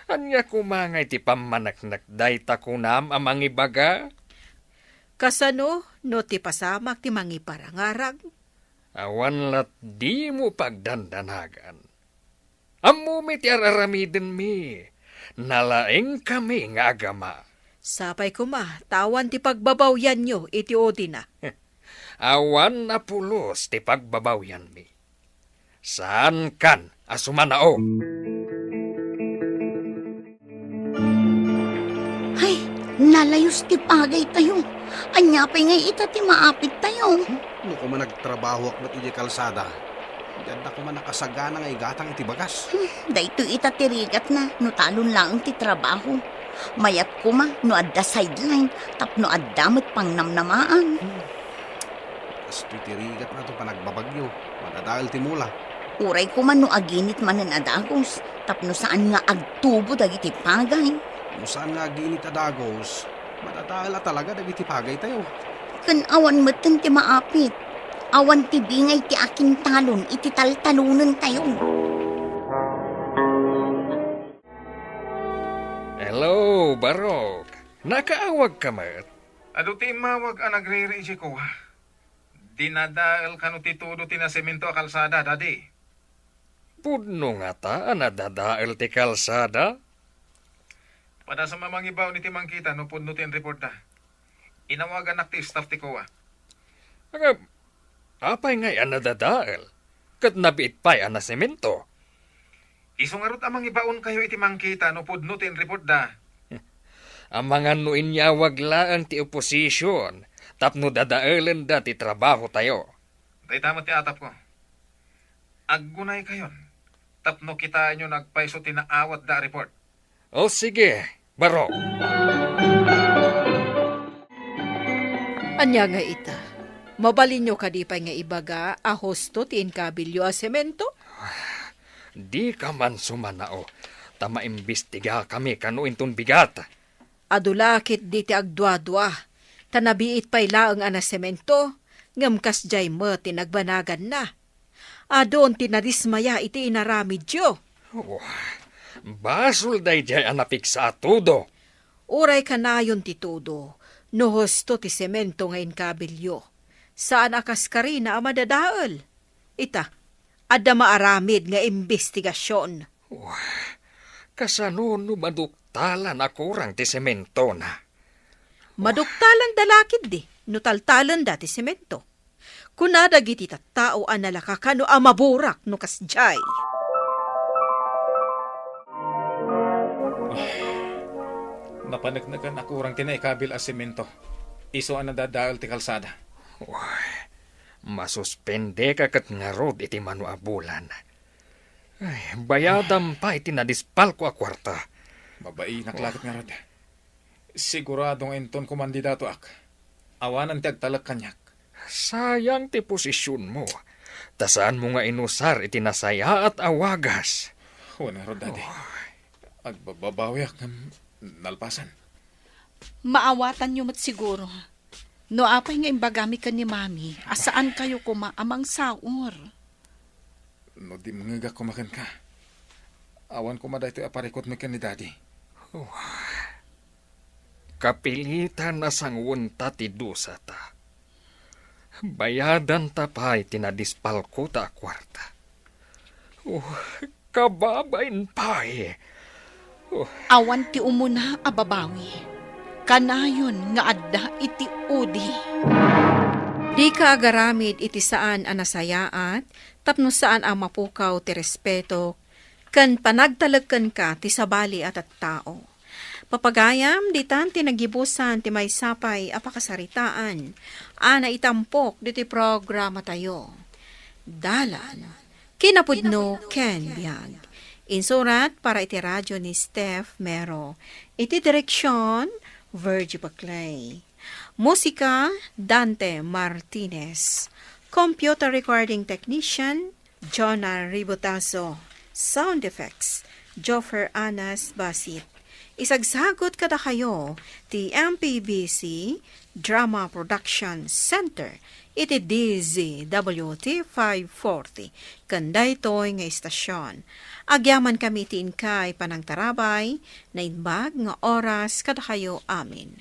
Ania koma ngay ti pammaneknek dayta kunam a mangibaga? Kasano no ti pasamak ti mangiparangarang? Awan lat dimo pagdandanagan. Ammomi ti ar-aramidenmi. Nalaingkami nga agama. Sapay koma, ta awan ti pagbabawyanyo iti udina. Awan a pulos ti pagbabawyanmi. Saankan a sumanao. Ay, nalayos ti pagaytayo. Ania pay ngay ita ti maapittayo? No koma nagtrabahoak met idiay kalsada, di adda koma nakasagana nga igatang iti bagas. Hmm, daytoy ita ti rigatna no talon laeng ti trabaho. Mayat koma no adda sideline tapno adda met pangnamnamaan. Hmm. Kastoy ti rigatna ti panagbabagyo. Madadael ti mula. Uray koma no aginit manen a dagus, tapno saan nga agtubo dagiti pagay. No saan nga aginit a dagus, madadael a talaga dagiti pagaytayo. Ken awan metten ti maapit. Awan ti bingay ti akintalon iti taltalonentayo. Barok, nakaawagka met? Adu ti immawag a nagriri idiay kua. Dinadael kano ti tudo ti nasemento a kalsada, Daddy? Pudno ngata a nadadael ti kalsada? Padasam a mangibaon iti mangkita no pudno ti inreportda. Inawagannak ti staff ti kua. Ngem, apay ngay a nadadael? Ket nabiit pay a nasemento. Isu ngarud a mangibaonkayo iti mangkita no pudno ti inreportda. Amangan no inyawag laeng ti oposision tapno dadaelenda ti trabahotayo. Dayta met ti atapko. Aggunaykayon tapno kitaenyo no agpayso ti naawatda a report. O sige, Barok. Ania nga ita? Mabalinyo kadi pay nga ibaga a husto ti inkabilyo a semento? Dika man sumanao, ta maimbestigakami kano inton bigat. Adu la ketdi ti agduadua, ta nabiit pay laeng a nasemento, ngem kasdiay met ti nagbanaganna. Adun ti nadismaya iti inaramidyo. Oh, basol daydiay a napigsa a tudo. Uray kanayon ti tudo, no husto ti semento nga inkabilyo. Saan a kas karina a madadael. Ita, adda maaramid nga imbestigasion. Wah, kasano no maduktalan a kurang ti sementona? Maduktalanda la ketdi no taltalenda ti semento. Kuna dagiti tattao a nalaka kano a maburak no kasdiay. Napaneknekan a kurang ti naikabil a semento. Isu a nadadael ti kalsada. Wah, masuspendeka ket ngarud iti mano a bulan. Ay, bayadam pay ti nadispalko a kuarta. Mabainak la ket ngarud. Sigurado nga inton kumandidatoak, awanen ti agtalek kaniak. Sayang ti posisionmo, ta saanmo nga inusar iti nasayaat a wagas. Wen ngarud, Daddy. Oh. Agbababawiak ngem nalpasen. Maawatanyo met siguro. No apay nga imbagami ken ni Mami a saankayo koma a mangsaor. No dimngegak koma kenka, awan koma daytoy a parikutmi ken ni Daddy. Oh. Kapilitan a sangwenta ti dusata. Bayadanta pay ti nadispalkota a kuarta. Oh, kababain pay. Oh. Awan ti umuna a babawi. Kanayon nga adda iti udi. Dika agaramid iti saan a nasayaat tapno saan a mapukaw ti respeto ken panagtalek kenka ti sabali a tattao. Papagayam, ditan ti nagibusan ti maysa pay a pakasaritaan a naitampok ditoy programatayo. Dalan, kinapudno ken biag. Insurat para iti radio ni Steph Mero. Iti direksyon, Virgie Baclay. Musika, Dante Martinez. Computer recording technician, Jonah Ribotazo. Sound effects, Joffer Anas Basit. Isagsagut kadakayo ti M P B C Drama Production Center iti D Z W T five forty. Ken daytoy nga istasyon, agyamankami ti inkay panangtarabay, naimbag nga oras kadakayo amin.